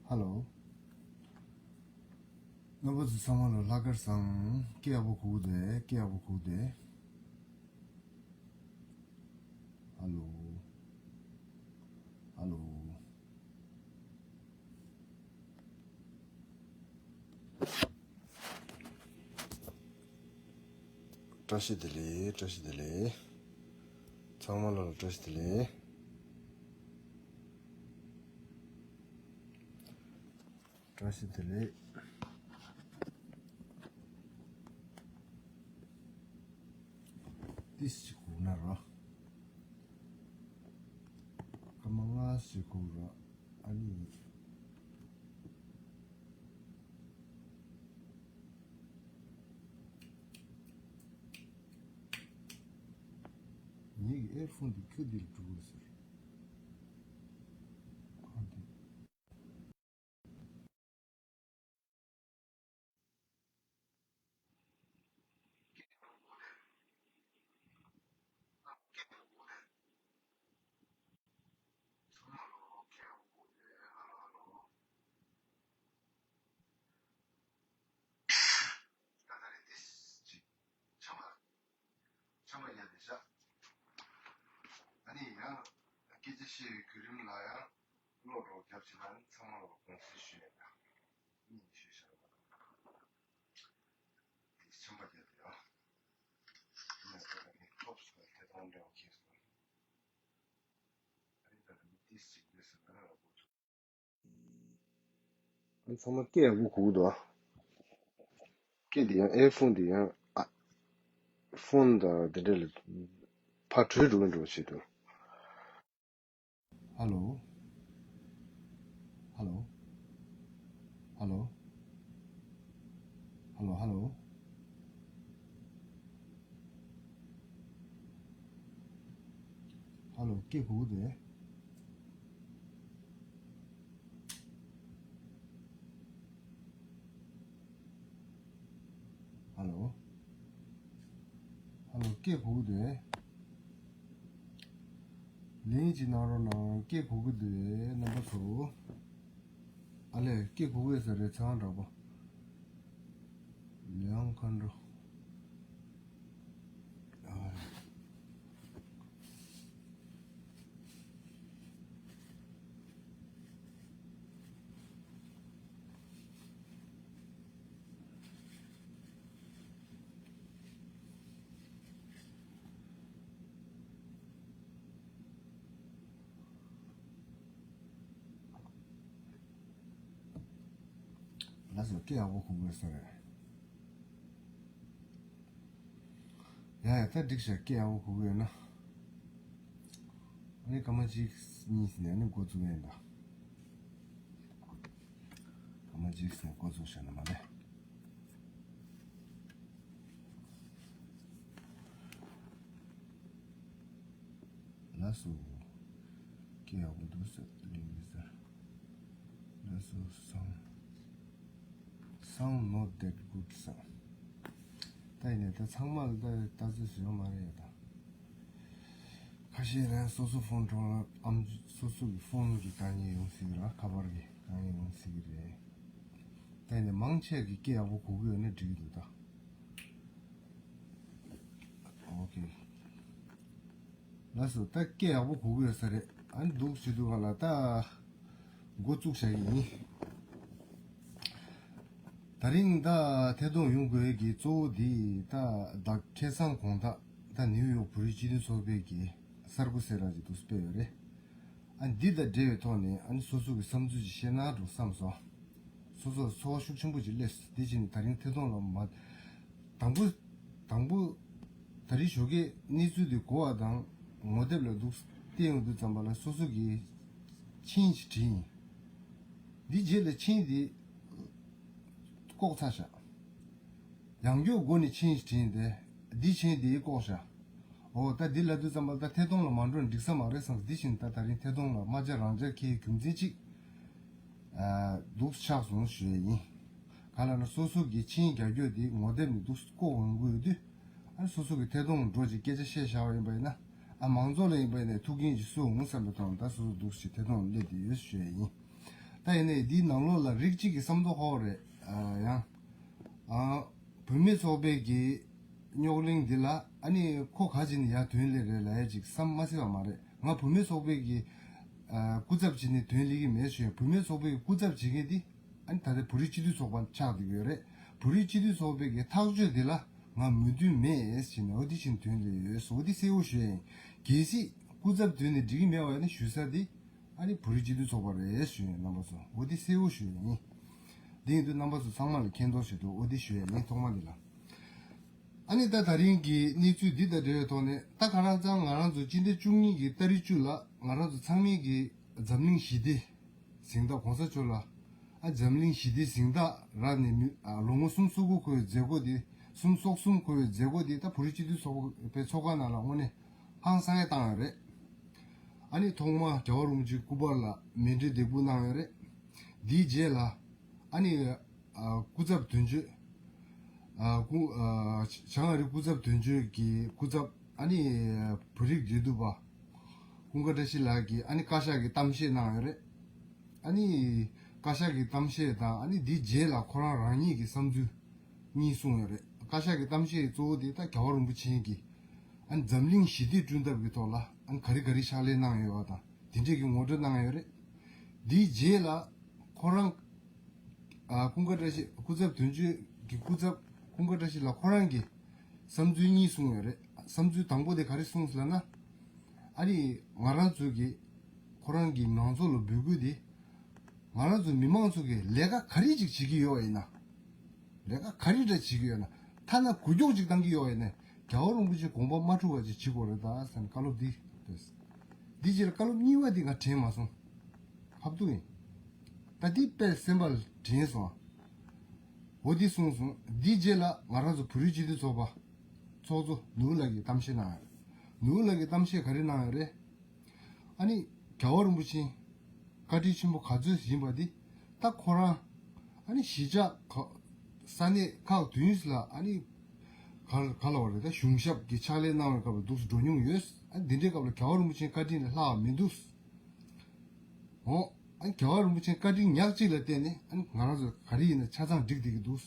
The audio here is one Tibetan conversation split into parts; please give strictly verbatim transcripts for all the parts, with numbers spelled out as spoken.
ཧ་ལོ། རྣམ་པ་ཚོ་ཚང་མ་ལ་ལྷག་དཀར་བཟང་། སྐད་ཡག་པོ་གོ་གི་འདུག་སྐད་ཡག་པོ་གོ་གི་འདུག་ཧ་ལོ། ཧ་ལོ། བཀྲ་ཤིས་བདེ་ལེགས། བཀྲ་ཤིས་བདེ་ལེགས། ཚང་མ་ལ་བཀྲ་ཤིས་བདེ་ལེགས། བཀྲ་ཤིས་བདེ་ལེགས། ཏིས་ཅིག་གོ་ན་ར། སྐར་མ་ལྔ་ཞིག་གོ་ར། ཨ་ནི། ངེད་ཀྱི་ཨེར་ཕོན་འདི་ཁྱོད་འདི་ལ་འགྲོ་དགོས་ཟེར། ཁོ་འདི། ཆམ་པ་ཉར་ཏེ་བཞག་ཨ་ནི་ཡང་སྐད་ཆ་བཤད་པའི་བརྒྱུད་རིམ་ལ་ཡང་བློ་རོགས་རྒྱབ་བྱེད་ན་ནི་ཚང་མ་ལ་དགོངས་སེལ་ཞུས་ནས་ད་ནི་ཞུས་བཞག་པ་དེ་ཆམ་པ་རྒྱག་དེ་ཡང་དེ་ནས་ད་ནི་ཐོབ་སོང་ཐད་གཏོང་འདྲ་བ་ཁེལ་སོང་། ཨ་ནི་ད་ནི་ཏིས་ཅིག་དེ་སུ་ད་ན་ལ་གོ་ཐུབ། ཚང་མ་སྐད་ཡག་པོ་གོ་གི་འདུག་སྐད་དེ་ཡང་ཨེར་ཕོན་དེ་ཡང་ཨ། ཕོན་དང་དེ་འདྲ་ལ་ཕར་བྲོས་འགྲོ་འགྲོ་བྱེད་འདུག་ཧ་ལོ། ཧ་ལོ། ཧ་ལོ། ཧ་ལོ། ཧ་ལོ། ཧ་ལོ། སྐད་གོ་གི་འདུག་ཧ་ལོ། ཧ་ལོ། སྐད་གོ་གི་འདུག་ལན་ཅིག་གནང་རོགས་གནང་། སྐད་གོ་གི་འདུག་རྣམ་པ་ཚོ། ཨ་ལས། སྐད་གོ་གི་ཡོད་ས་རེད། ཚང་དྲག་པོ། ལེའང་མཁའ་འགྲོ། ཨ། ལགས་སོ། སྐད་ཡག་པོ་གོ་གི་ཡོད་ས་རེད། ཡ་ཡ། ད་འགྲིག་ཤག་སྐད་ཡག་པོ་གོ་གི་ཡོད་ན། ཨ་ནི་སྐར་མ་གཅིག་གཉིས་ནས་ཨ་ནི་འགོ་བཙུགས་ཡིན་ད། སྐར་མ་གཅིག་ནས་འགོ་བཙུགས་བཞག་ན་མ་རེད། ལགས་སོ། སྐད་ཡག་པོ་འདུག་ཟེར་ལིང་ལི་ཟེར། ལགས་སོ། Sound, sound not that good ཟེར། ད་ཡིན་ནའི་ད་ཚང་མ་ལ་ད་ལྟ་ཚུལ་བཟོས་ཡོད་མ་རེད་ད། ཁ་ཤས་རང་སོ་སོ་ཕོན་ཐོག་ལ་ཨམ་སོ་སོ་གི་ཕོན་གྱི་དཀའ་ངལ་ཡོང་སྲིད་ར། ཁ་པར་གྱི་དཀའ་ངལ་ཡོང་སྲིད་ཀྱི་རེད། ད་ཡིན་ནའི་མང་ཆེ་གི་སྐད་ཡག་པོ་གོ་གི་ཡོད་ན་འགྲིག་གི་འདུག་ད། ཨོ་ཁེ། ལགས་སོ། ད་སྐད་ཡག་པོ་གོ་གི་ཡོད་ས་རེད། ཨ་ནི་འདུག་བྱེད་དུས་ག་ལ་ད་འགོ་བཙུགས་བྱ་གི་ཡིན། ད་རིང་ད་ཐད་གཏོང་ཡོང་དགོས་ཀྱི་གཙོ་བོ་འདི་ད་ད་ཁ་སང་དགོང་དག་ད་ནིའུ་ཡོག་བོད་རིགས་སྤྱི་མཐུན་ཚོགས་པའི་གི་གསར་འགོད་གསལ་བསྒྲགས་ཅིག་འདུག་སྤེལ་ཡོད་རེད། ཨ་འདི་དང་འབྲེལ་བའི་ཐོག་ནས་ཨ་ནི་སོ་སོ་གི་བསམ་ཚུལ་ཅིག་བཤད་ན་འགྲོ་བསམ་སོང་། སོ་སོར་ཚོར་བ་ཤུགས་ཆེན་པོ་ཅིག་སླེབས་སོང་། དེ་བྱས་ནས་ད་རིང་ཐད་གཏོང་ལ་མ། དང་པོ། དང་པོ། ད་རིང་ཞོགས་ཀས་གནས་ཚུལ་འདི་གོ་བ་དང་ངོ་དེབ་ལ་འདུག་བལྟས་ཡོང་དུས་ཙམ་པ་ལ་སོ་སོ་གིས་མཆན་ཞིག་བྲིས་ཡིན། འདི་རྗེས་ལ་མཆན་འདི་བཀོག་ཚར་བཞག་ཡང་སྐྱར་སྒོ་ནས་མཆན་ཞིག་བྲིས་ཡིན་ཏེ། འདི་མཆན་འདི་བཀོག་བཞག་ཨོ་ད་འདི་ལབ་དུས་ཙམ་པ་ད་ཐད་གཏོང་ལ་མ་འགྲོ་ན་འགྲིག་ས་མ་རེད་བསམས། འདི་བཞིན་ད་ད་རིང་ཐད་གཏོང་ལ་རྨ་བྱ་རང་འཇགས་འཁེལ་རྒྱུ་མཚན་གཅིག་ཨ། འདུག་ཆགས་སོང་ཞུ་ཡས་ཡིན། ག་ལ་ན་སོ་སོ་གི་མཆན་རྒྱག་རྒྱུ་དེ་ངོ་དེབ་ནས་འདུག་བཀོག་འོང་གི་ཡོད་དུས། ཨ་སོ་སོ་གི་ཐད་གཏོང་འགྲོ་ཅིག་སྐད་ཆ་བཤད་བཞག་པ་ཡིན་པ་ཡིན་ན། ཨ་མང་ཚོགས་ལ་ཡིན་པ་ཡིན་ན་ཐུགས་འགན་ཅིག་གསོས་འོང་བསམ་པའི་ཐོག་ནས་ད་སོ་སོ་འདུག་ཅིག་ཐད་གཏོང་སླེབས་བསྡད་ཡོད་ཞུ་ཡས་ཡིན། ད་ཡིན་ནའི་འདིའི་ནང་ལོགས་ལ་རིགས་གཅིག་གི་བསམ་བློ་ཧོ་རེད། ཨ་ཡང་། ཨ། བུད་མེད་ཚོགས་པའི་གི་རྙོག་གླེང་འདི་ལ་ཨ་ནི་ཁོ་ག་ཅིག་ནས་ཡར་དོན་ལས་རེད་ལབ་ཡ་ཅིག་བསམ་མ་སྲིད་པ་མ་རེད། ང་བུད་མེད་ཚོགས་པའི་གི་ཨ་སྐུ་ཚབ་བྱས་ནས་དོན་ལས་ཀྱི་མེད་ཞུ་ཡ། བུད་མེད་ཚོགས་པའི་གི་སྐུ་ཚབ་བྱེད་མཁན་འདི་ཨ་ནི་ད་ལྟ་བོད་རིགས་སྤྱི་འཐུས་ཚོགས་པ་ཆགས་བསྡད་ཀྱི་ཡོད་རེད། བོད་རིགས་སྤྱི་འཐུས་ཚོགས་པའི་གི་ཐག་གཅོད་འདི་ལ་ང་མོས་མཐུན་མེད་ཟེར་ནས་འོ་འདི་བྱས་ནས་དོན་ལས་ཡོད། འོ་འདི་གསལ་བོ་ཞུ་ཡ་ཡིན། གལ་སྲིད་སྐུ་ཚབ་དོན་ནས་འགྲིག་གི་མེད་པ་ཡིན་ན་ཞུ་ས་འདི་ཨ་ནི་བོད་རིགས་སྤྱི་འཐུས་ཚོགས་པ་རེད་ཞུ་ཡིན་རྣམ་པ་ཚོ། འོ་འདི་གསལ་བོ་ཞུ་ཡ་ཡིན། འདི་ཡིན་དུས་རྣམ་པ་ཚོ་ཚང་མ་ལ་མཁྱེན་རྟོགས་བྱེད་དུ་འོ་འདི་ཞུ་ཡ་ཡིན། ཐོག་མ་འདི་ལ། ཨ་ནི་ད་ད་རིང་གི་གནས་ཚུལ་འདི་དང་འབྲེལ་བའི་ཐོག་ནས་ད་ག་རང་ཚང་ང་རང་ཚོ་སྤྱི་ཟླ་བཅུ་གཉིས་ཀྱི་ཏ་རིག་བཅུ་ལ་ང་རང་ཚོ་ཚང་མས་ཀྱི་འཛམ་གླིང་ཞི་བདེ་གཟེངས་རྟགས་གོང་ས་མཆོག་ལ་ཨ་འཛམ་གླིང་ཞི་བདེ་གཟེངས་རྟགས་རག་ནས་མི་ཨ་ལོ་ངོ་སུམ་ཅུ་སོ་དགུ་འཁོར་བའི་མཛད་སྒོ་དེ་སུམ་ཅུ་སོ་གསུམ་འཁོར་བའི་མཛད་སྒོ་དེ་ད་བོད་རིགས་སྤྱི་འཐུས་ཚོགས་པའི་ཚོགས་ཁང་ནང་ལ་དངོས་གནས་ཧང་སང་ཡ་བཏང་ཡོད་རེད། ཨ་ནི་ཐོག་མ་རྒྱལ་བ་རིན་པོ་ཆེའི་སྐུ་པར་ལ་མཎྜལ་འདེགས་འབུལ་གནང་ཡོད་རེད། འདིའི་རྗེས་ལ་ཨ་ནི་ཨ་སྐུ་ཚབ་དོན་གཅོད་ཨ་སྐུ་ཨ་བྱང་ཨ་རིའི་སྐུ་ཚབ་དོན་གཅོད་ཀྱི་སྐུ་ཚབ་ཨ་ནི་བོད་རིགས་འབྲེལ་གཏུག་པ་ཀུན་དགའ་བཀྲ་ཤིས་ལགས་ཀྱིས་ཨ་ནི་བཀའ་ཤག་གི་གཏམ་བཤད་གནང་ཡོད་རེད། ཨ་ནི་བཀའ་ཤག་གི་གཏམ་བཤད་དང་ཨ་ནི་འདིའི་རྗེས་ལ་ཁོ་རང་རང་ཉིད་ཀྱི་བསམ་ཚུལ་གཉིས་གསུངས་ཡོད་རེད། བཀའ་ཤག་གི་གཏམ་བཤད་གཙོ་བོ་དེ་ད་རྒྱལ་བ་རིན་པོ་ཆེ་གིས་ཨ་ནི་འཛམ་གླིང་ཞི་བདེ་བསྐྲུན་ཐབས་ཀྱི་ཐོག་ལ་ཨ་ནི་ག་རེ་ག་རེ་ཕྱག་ལས་གནང་ཡོད་པ་དང་དེ་འདྲས་ཀྱི་ངོ་སྤྲོད་གནང་ཡོད་རེད། འདིའི་རྗེས་ལ་ཁོ་རང་ཨ་ཀུན་དགའ་བཀྲ་ཤིས་སྐུ་ཚབ་དོན་གཅོད་ཀྱི་སྐུ་ཚབ་ཀུན་དགའ་བཀྲ་ཤིས་ལགས་ཁོ་རང་གིས་བསམ་ཚུལ་གཉིས་གསུངས་ཡོད་རེད། བསམ་ཚུལ་དང་པོ་དེ་ག་རེ་གསུངས་ལབ་ན། ཨ་ནི་ང་རང་ཚོ་གི་ཁོ་རང་གི་མང་ཚོགས་ལ་འབོད་སྐུལ་དེ་ང་རང་ཚོ་མི་མང་ཚོ་གི་ལས་ཀ་ག་རེ་ཅིག་བྱེད་ཀྱི་ཡོད་པ་ཡིན་ན། ལས་ཀ་ག་རེ་འདྲ་བྱེད་ཀྱི་ཡོད་ན། ཐ་ན་གུ་རྒྱོག་ཅིག་བཏང་གི་ཡོད་པ་ཡིན་ན་རྒྱལ་བ་རིན་པོ་ཆེ་དགོངས་པ་མ་འཁྲུག་པ་ཅིག་བྱེད་དགོས་རེད་ད་ཟེར་ནས་བཀའ་སློབ་འདི་ཕེབས། འདི་རྗེས་ལ་བཀའ་སློབ་གཉིས་པ་འདི་ང་དྲན་མ་སོང་། ཧབ་ཏུ་ཡིན། ད་འདི་དཔེ་སེམས་པ་ལ་དྲན་སོང་། འོ་འདི་གསུངས་སོང་། འདི་རྗེས་ལ་ང་རང་ཚོ་བོད་རིགས་སྤྱི་མཐུན་ཚོགས་པ་ཚོགས་གཙོ་ནོར་བུ་ལགས་ཀྱིས་གཏམ་བཤད་གནང་ཡོད། ནོར་བུ་ལགས་ཀྱིས་གཏམ་བཤད་ག་རེ་གནང་ཡོད་རེད། ཨ་ནི་རྒྱལ་བ་རིན་པོ་ཆེ་བཀའ་དྲིན་ཆེན་པོ་ག་ཚོད་ཡིན་པ་འདི་ད་ཁོ་རང་ཨ་ནི་གཞིས་ཆགས་ཁག་ས་གནས་ཁག་བདུན་ལ་ཨ་ནི་ག་ག་ལ་བ་རེད་ད་གཞུང་ཞབས་ཀྱི་ཕྱག་ལས་གནང་བའི་སྐབས་ལ་འདུག་སེ་འགྲོ་མྱོང་ཡོད། ཨ་ནི་འདི་འདྲའི་སྐབས་ལ་རྒྱལ་བ་རིན་པོ་ཆེའི་བཀའ་དྲིན་ལས་ལྷག་པ་མི་འདུག་འོ། ཨ་རྒྱལ་བ་རིན་པོ་ཆེའི་བཀའ་དྲིན་ཉག་གཅིག་ལ་བརྟེན་ནས་ཨ་ང་རང་ཚོ་ག་རེ་ཡིན་ན་ཆ་ཚང་འགྲིག་བསྡད་ཀྱི་འདུག་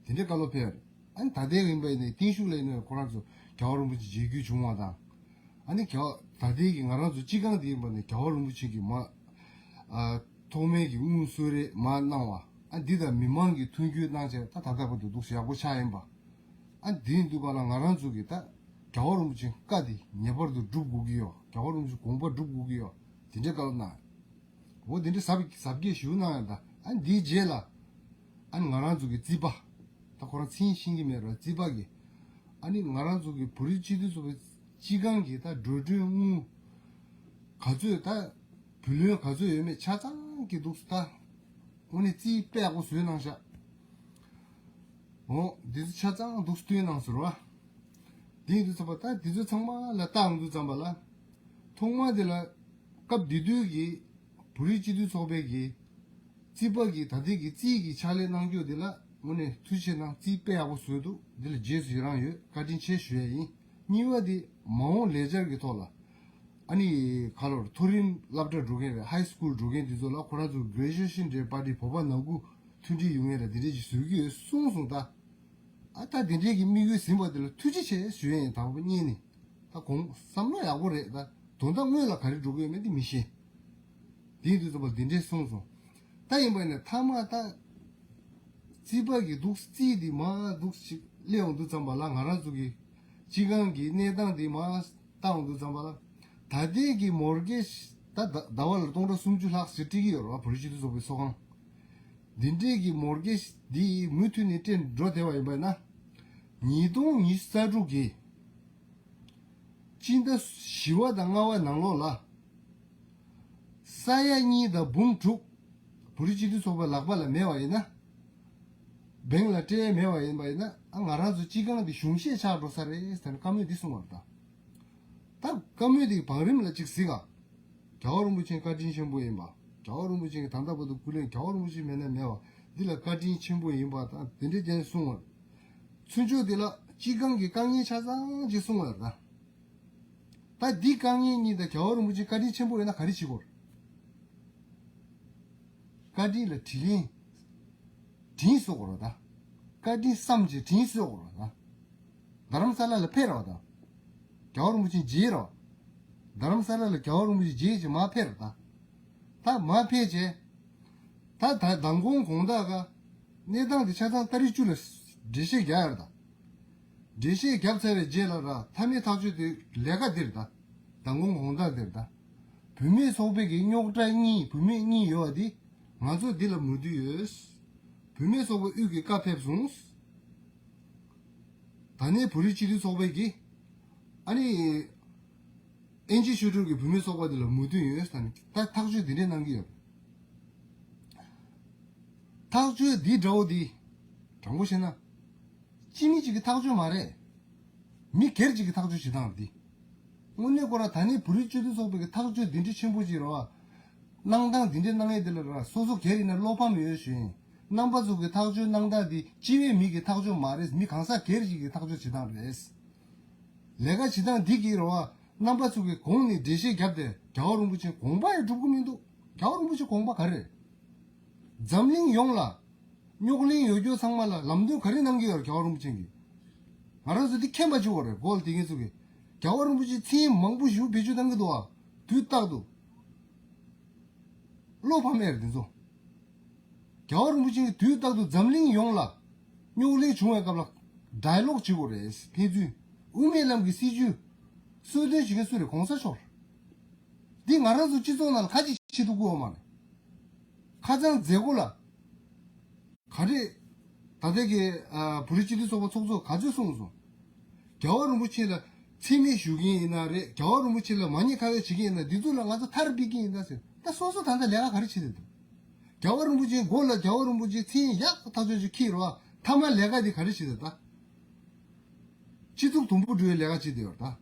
དེ་འདྲའི་བཀའ་སློབ་ཕེབས་རེད། ཨ་ད་ལྟའི་ཡིན་པ་ཡིན་ནའི་བརྟན་བཞུགས་ལ་ཡིན་ན་ཁོ་རང་ཚོ་རྒྱལ་བ་རིན་པོ་ཆེ་མཇལ་རྒྱུ་བྱུང་བ་དང་། ཨ་ནི་རྒྱལ་བ་ད་ལྟའི་གི་ང་རང་ཚོ་སྤྱི་ཁང་དེ་ཡིན་པ་ནས་རྒྱལ་བ་རིན་པོ་ཆེ་གི་མ་ཨ་ཐོག་མའི་གི་དངུལ་གསོལ་རས་མ་གནང་བ། ཨ་འདི་དང་མི་མང་གི་མཐུན་འགྱུར་གནང་བྱས་ད་ད་ལྟ་བར་དུ་འདུག་སེ་ཡག་པོ་ཆགས་ཡིན་པ། ཨ་འདི་ཡིན་དུས་ག་ལ་ང་རང་ཚོ་གི་ད་རྒྱལ་བ་རིན་པོ་ཆེ་བཀའ་འདི་ངེས་པར་དུ་སྒྲུབ་དགོས་ཀྱི་ཡོད། རྒྱལ་བ་རིན་པོ་ཆེ་དགོངས་པ་སྒྲུབ་དགོས་ཀྱི་ཡོད། དེ་འདྲའི་བཀའ་སློབ་གནང་། འོ་དེ་འདྲ་ཟབ་ཟབ་རྒྱས་ཞུ་གནང་ཡང་ད་ཨ་འདིའི་རྗེས་ལ་ཨ་ནི་ང་རང་ཚོ་གི་རྩིས་པ་ད་ཁོ་རང་མཚན་ཤེས་ཀྱི་མེད་ར་རྩིས་པ་གི་ཨ་ནི་ང་རང་ཚོ་གི་བོད་རིགས་སྤྱི་འཐུས་ཚོགས་པའི་སྤྱི་ཁང་གི་ད་འགྲོ་གྲོན་དངུལ་ག་ཚོད་ད་བུ་ལོན་ག་ཚོད་ཡོད་མེད་ཆ་ཚང་གི་འདུག་ད་དངོས་གནས་རྩིས་དཔེ་ཡག་པོ་བཟོས་གནང་ཤག་འོ་འདི་ཚོ་ཆ་ཚང་འདུག་སྟོན་གནང་ཟེར་བ། དེ་ཡིན་དུས་ཚང་མ་ད་འདི་ཚོ་ཚང་མ་ལ་བལྟ་འོང་དུས་ཙམ་པ་ལ། ཐོག་མ་དེ་ལ་སྐབས་དེ་དུས་ཀྱི་བོད་རིགས་སྤྱི་འཐུས་ཚོགས་པའི་གི་རྩིས་པ་གི་ད་ལྟའི་གི་རྩིས་ཀྱི་ཕྱག་ལས་གནང་རྒྱུ་དེ་ལ་དངོས་གནས་ཐུགས་རྗེ་གནང་། རྩིས་དཔེ་ཡག་པོ་བཟོས་འདུག་འདི་ལ་རྗེས་སུ་ཡི་རང་ཡོད། བཀའ་དྲིན་ཆེ་ཞུ་ཡ་ཡིན། གཉིས་པ་དེ་མ་འོངས་ལས་འཆར་གྱི་ཐོག་ལ། ཨ་ནི་ག་ལོར་མཐོ་རིམ་སློབ་གྲྭ་འགྲོ་མཁན་རེད། ཧའི་སི་ཀུལ་འགྲོ་མཁན་དེ་ཚོ་ལ་ཁོ་རང་ཚོ་གྷི་རེ་ཇུ་ཨེ་ཤན་རེད་པ་དེ་བོད་པ་ནང་ཁུལ་མཐུན་སྒྲིལ་ཡོང་མཁན་རེད། དེ་འདྲས་ཅིག་བཟོ་གི་ཡོད་གསུངས་སོང་ད། ཨ་ད་དེ་འདྲས་ཀྱི་དམིགས་ཡུལ་ཟིན་པ་དེ་ལ་ཐུགས་རྗེ་ཆེ་ཞུ་ཡ་ཡིན། དང་པོ་གཉིས་ནི་ད་དགོངས་བསམ་བློ་ཡག་པོ་རེད། ད་དོན་དག་དངོས་ལ་ག་རེ་འགྲོ་གི་ཡོད་མེད་དེ་མི་ཤེས། དེ་ཡིན་དུས་ཙམ་པ་དེ་འདྲས་གསུངས་སོང་། ད་ཡིན་པ་ནི་མཐའ་མ་ད་རྩིས་པ་གི་འདུག་རྩིས་དེ་མ་འདུག་ཅིག་སླེབས་འོང་དུས་ཙམ་པ་ལ་ང་རང་ཚོ་གི་སྤྱི་ཁང་གི་གནས་སྟངས་དེ་མ་ལྟ་འོང་དུས་ཙམ་པ་ལ་ད་ལྟའི་གི་མོར་གེ་ཇི་ད་ཟླ་བ་ལ་སྟོང་ཕྲག་སུམ་ཅུ་ལྷག་ཞིག་སྤྲད་ཀྱི་ཡོད་རེད་བ། བོད་རིགས་སྤྱི་འཐུས་ཚོགས་པའི་ཚོགས་ཁང་། འདི་འདྲས་ཀྱི་མོར་གེ་ཇི་འདི་མུ་མཐུད་ནས་སྤྲད་འགྲོ་བསྡད་པ་ཡིན་པ་ན། ཉིས་སྟོང་ཉི་ཤུ་རྩ་དྲུག་གི་སྤྱི་ཟླ་བཞི་པ་དང་ལྔ་པའི་ནང་ལོགས་ལ་ས་ཡ་གཉིས་དང་འབུམ་དྲུག་བོད་རིགས་སྤྱི་འཐུས་ཚོགས་པའི་ལག་པ་ལ་མེད་པ་ཡིན་ན། བེང་ལ་སྤྲད་མེད་པ་ཡིན་པ་ཡིན་ན་ཨ་ང་རང་ཚོ་སྤྱི་ཁང་འདི་གཞུང་བཞེས་ཆགས་འགྲོ་ས་རེད་ཟེར་ནས་བཀའ་མོལ་འདི་གསུངས་པ་རེད་ད། ད་བཀའ་མོལ་དེ་བང་རིམ་ལ་གཅིག་གཟིགས་ཨ། རྒྱལ་བ་རིན་པོ་ཆེ་བཀའ་དྲིན་ཆེན་པོ་ཡིན་པ། རྒྱལ་བ་རིན་པོ་ཆེ་གི་ད་ལྟ་བར་དུ་སྐུ་ལས་རྒྱལ་བ་རིན་པོ་ཆེ་མེད་ན་མེད་པ་འདི་ལ་བཀའ་དྲིན་ཆེན་པོ་ཡིན་པ་དང་དེ་འདྲའི་ཅན་གསུང་བར། ཚུན་ཆོད་དེ་ལ་སྤྱི་ཁང་གི་དཀའ་ངལ་ཆ་ཚང་ཅིག་གསུང་བར་ད། ད་འདི་དཀའ་ངལ་གཉིས་དང་རྒྱལ་བ་རིན་པོ་ཆེ་བཀའ་དྲིན་ཆེན་པོ་ཡིན་ན་ག་རེ་བྱེད་དགོས། བཀའ་དྲིན་ལ་དྲིན་ལན་དྲིན་གཟོ་དགོས་རེད་ད། བཀའ་དྲིན་བསམ་བྱས་དྲིན་གཟོ་དགོས་རེད་ད། རྡ་རམ་ས་ལ་ལ་ཕེབས་རོགས་ད། རྒྱལ་བ་རིན་པོ་ཆེ་མཇལ་རོགས། རྡ་རམ་ས་ལ་ལ་རྒྱལ་བ་རིན་པོ་ཆེ་མཇལ་བྱས་མར་ཕེབས་རོགས་ད། ད་མར་ཕེབས་བྱས། ད་ད་མདང་དགོང་དགོང་དག་ག་གནས་སྟངས་དེ་ཆ་ཚང་ཏ་རིག་བཅུ་ལ་འགྲེལ་བཤད་རྒྱག་ཡ་རེད་ད། འགྲེལ་བཤད་བརྒྱབ་ཚར་བའི་རྗེས་ལ་ར་མཐའ་མའི་ཐག་གཅོད་དེ་ལས་ཀ་འདིར་ད། མདང་དགོང་དགོང་དག་འདིར་ད། བུད་མེད་ཚོགས་པའི་གི་རྙོག་དྲ་གཉིས་བུད་མེད་གཉིས་ཡོད་པ་འདི་ང་ཚོ་འདི་ལ་མོས་མཐུན་ཡོད། བུད་མེད་ཚོགས་པ་དབུས་ཀྱི་བཀའ་ཕེབས་སོང་། ད་ནི་བོད་རིགས་སྤྱི་མཐུན་ཚོགས་པའི་གི་ཨ་ནི་ཨེན་ཇི་ཤོ་ཀྲུང་གི་བུད་མེད་ཚོགས་པ་འདི་ལ་མོས་མཐུན་ཡོད་ད་ནི་ད་ཐག་གཅོད་འདི་འདྲས་གནང་གི་ཡོད། ཐག་གཅོད་འདི་འདྲ་བོ་འདི་དྲང་པོ་བཤད་ན། སྤྱི་མི་གཅིག་གི་ཐག་གཅོད་མ་རེད། མི་སྒེར་གཅིག་གི་ཐག་གཅོད་བྱེད་སྟངས་རེད་འདི། དངོས་གནས་ཁོ་རང་ད་ནི་བོད་རིགས་སྤྱི་མཐུན་ཚོགས་པའི་གི་ཐག་གཅོད་འདི་འདྲའི་ཆེན་པོ་ཅིག་རེད་བ། གནང་སྟངས་འདི་འདྲའི་གནང་ཡས་འདི་ལ་ར་སོ་སོ་སྒེར་ཡིན་ན་བློ་ཕམ་ཡོད་ཞུ་ཡིན། རྣམ་པ་ཚོ་གི་ཐག་གཅོད་གནང་སྟངས་འདི་སྤྱི་བའི་མི་གི་ཐག་གཅོད་མ་རེད། མི་གང་ཟག་སྒེར་གཅིག་གི་ཐག་གཅོད་བྱེད་སྟངས་རེད། ལས་ཀ་བྱེད་སྟངས་འདི་གི་རེད་བ། རྣམ་པ་ཚོ་གི་གོང་ནས་འགྲེལ་བཤད་བརྒྱབ་སྟེ་རྒྱལ་བ་རིན་པོ་ཆེ་དགོངས་པ་ཡང་སྒྲུབ་གི་མི་འདུག་རྒྱལ་བ་རིན་པོ་ཆེ་དགོངས་པ་ག་རེ་རེད། འཛམ་གླིང་ཡོངས་ལ། རྙོག་གླེང་ཡོད་རྒྱུ་ཚང་མ་ལ་ལམ་སྟོན་ག་རེ་གནང་གི་ཡོད་རེད་རྒྱལ་བ་རིན་པོ་ཆེ་གིས། ང་རང་ཚོ་འདི་མཁྱེན་པ་བྱེད་དགོས་རེད་གོ་ལ་དེ་ངེད་ཚོ་གིས། རྒྱལ་བ་རིན་པོ་ཆེ་མཚན་མང་པོ་ཞིག་བེད་སྤྱོད་གཏང་གི་འདུག་ཨ། དུས་རྟག་ཏུ། བློ་ཕམ་ཡས་རེད་འདི་ཚོ། རྒྱལ་བ་རིན་པོ་ཆེ་གིས་དུས་རྟག་ཏུ་འཛམ་གླིང་ཡོངས་ལ། རྙོག་གླེང་བྱུང་བའི་སྐབས་ལ། ཌའི་ལོག་བྱེད་དགོས་རེད་ཕན་ཚུན། དབུ་མའི་ལམ་གྱི་སྲིད་བྱུས། གསོལ་སྟོན་བྱེད་མཁན་སུ་རེད་གོང་ས་མཆོག་འདི་ང་རང་ཚོ་སྤྱི་ཚོགས་ནང་ལ་ཁ་ཅིག་བྱེད་ཐུབ་ཀྱི་ཡོད་མ་རེད། ཁ་སང་མཛད་སྒོ་ལ། ག་རེ། ད་ལྟའི་གི་ཨ། བོད་རིགས་སྤྱི་མཐུན་ཚོགས་པ་ཚོགས་གཙོ་ག་ཚོད་གསུངས་སོང་། རྒྱལ་བ་རིན་པོ་ཆེ་ལ་མཚན་སྨད་ཞུ་མཁན་ཡིན་ན་རེད། རྒྱལ་བ་རིན་པོ་ཆེ་ལ་མ་ཉེས་ཁ་གཡོགས་བྱེད་མཁན་ཡིན་ན་འདི་ཚོ་ལ་ང་ཚོ་མཐར་ཕྱིན་གྱི་ཡིན་ད་ཟེར། ད་སོ་སོ་ད་ལྟ་ལས་ཀ་ག་རེ་བྱེད་བསྡད་འདུག་རྒྱལ་བ་རིན་པོ་ཆེའི་མགོ་ལ་རྒྱལ་བ་རིན་པོ་ཆེའི་མཚན་ཡག་ཐག་ཆོད་ཅིག་འཁྱེར་རོགས། མཐའ་མ་ལས་ཀ་འདི་ག་རེ་བྱེད་བསྡད་ད། སྤྱི་ཚོགས་དུམ་བུ་འགྲོ་བའི་ལས་ཀ་བྱེད་བསྡད་ཡོད་ད།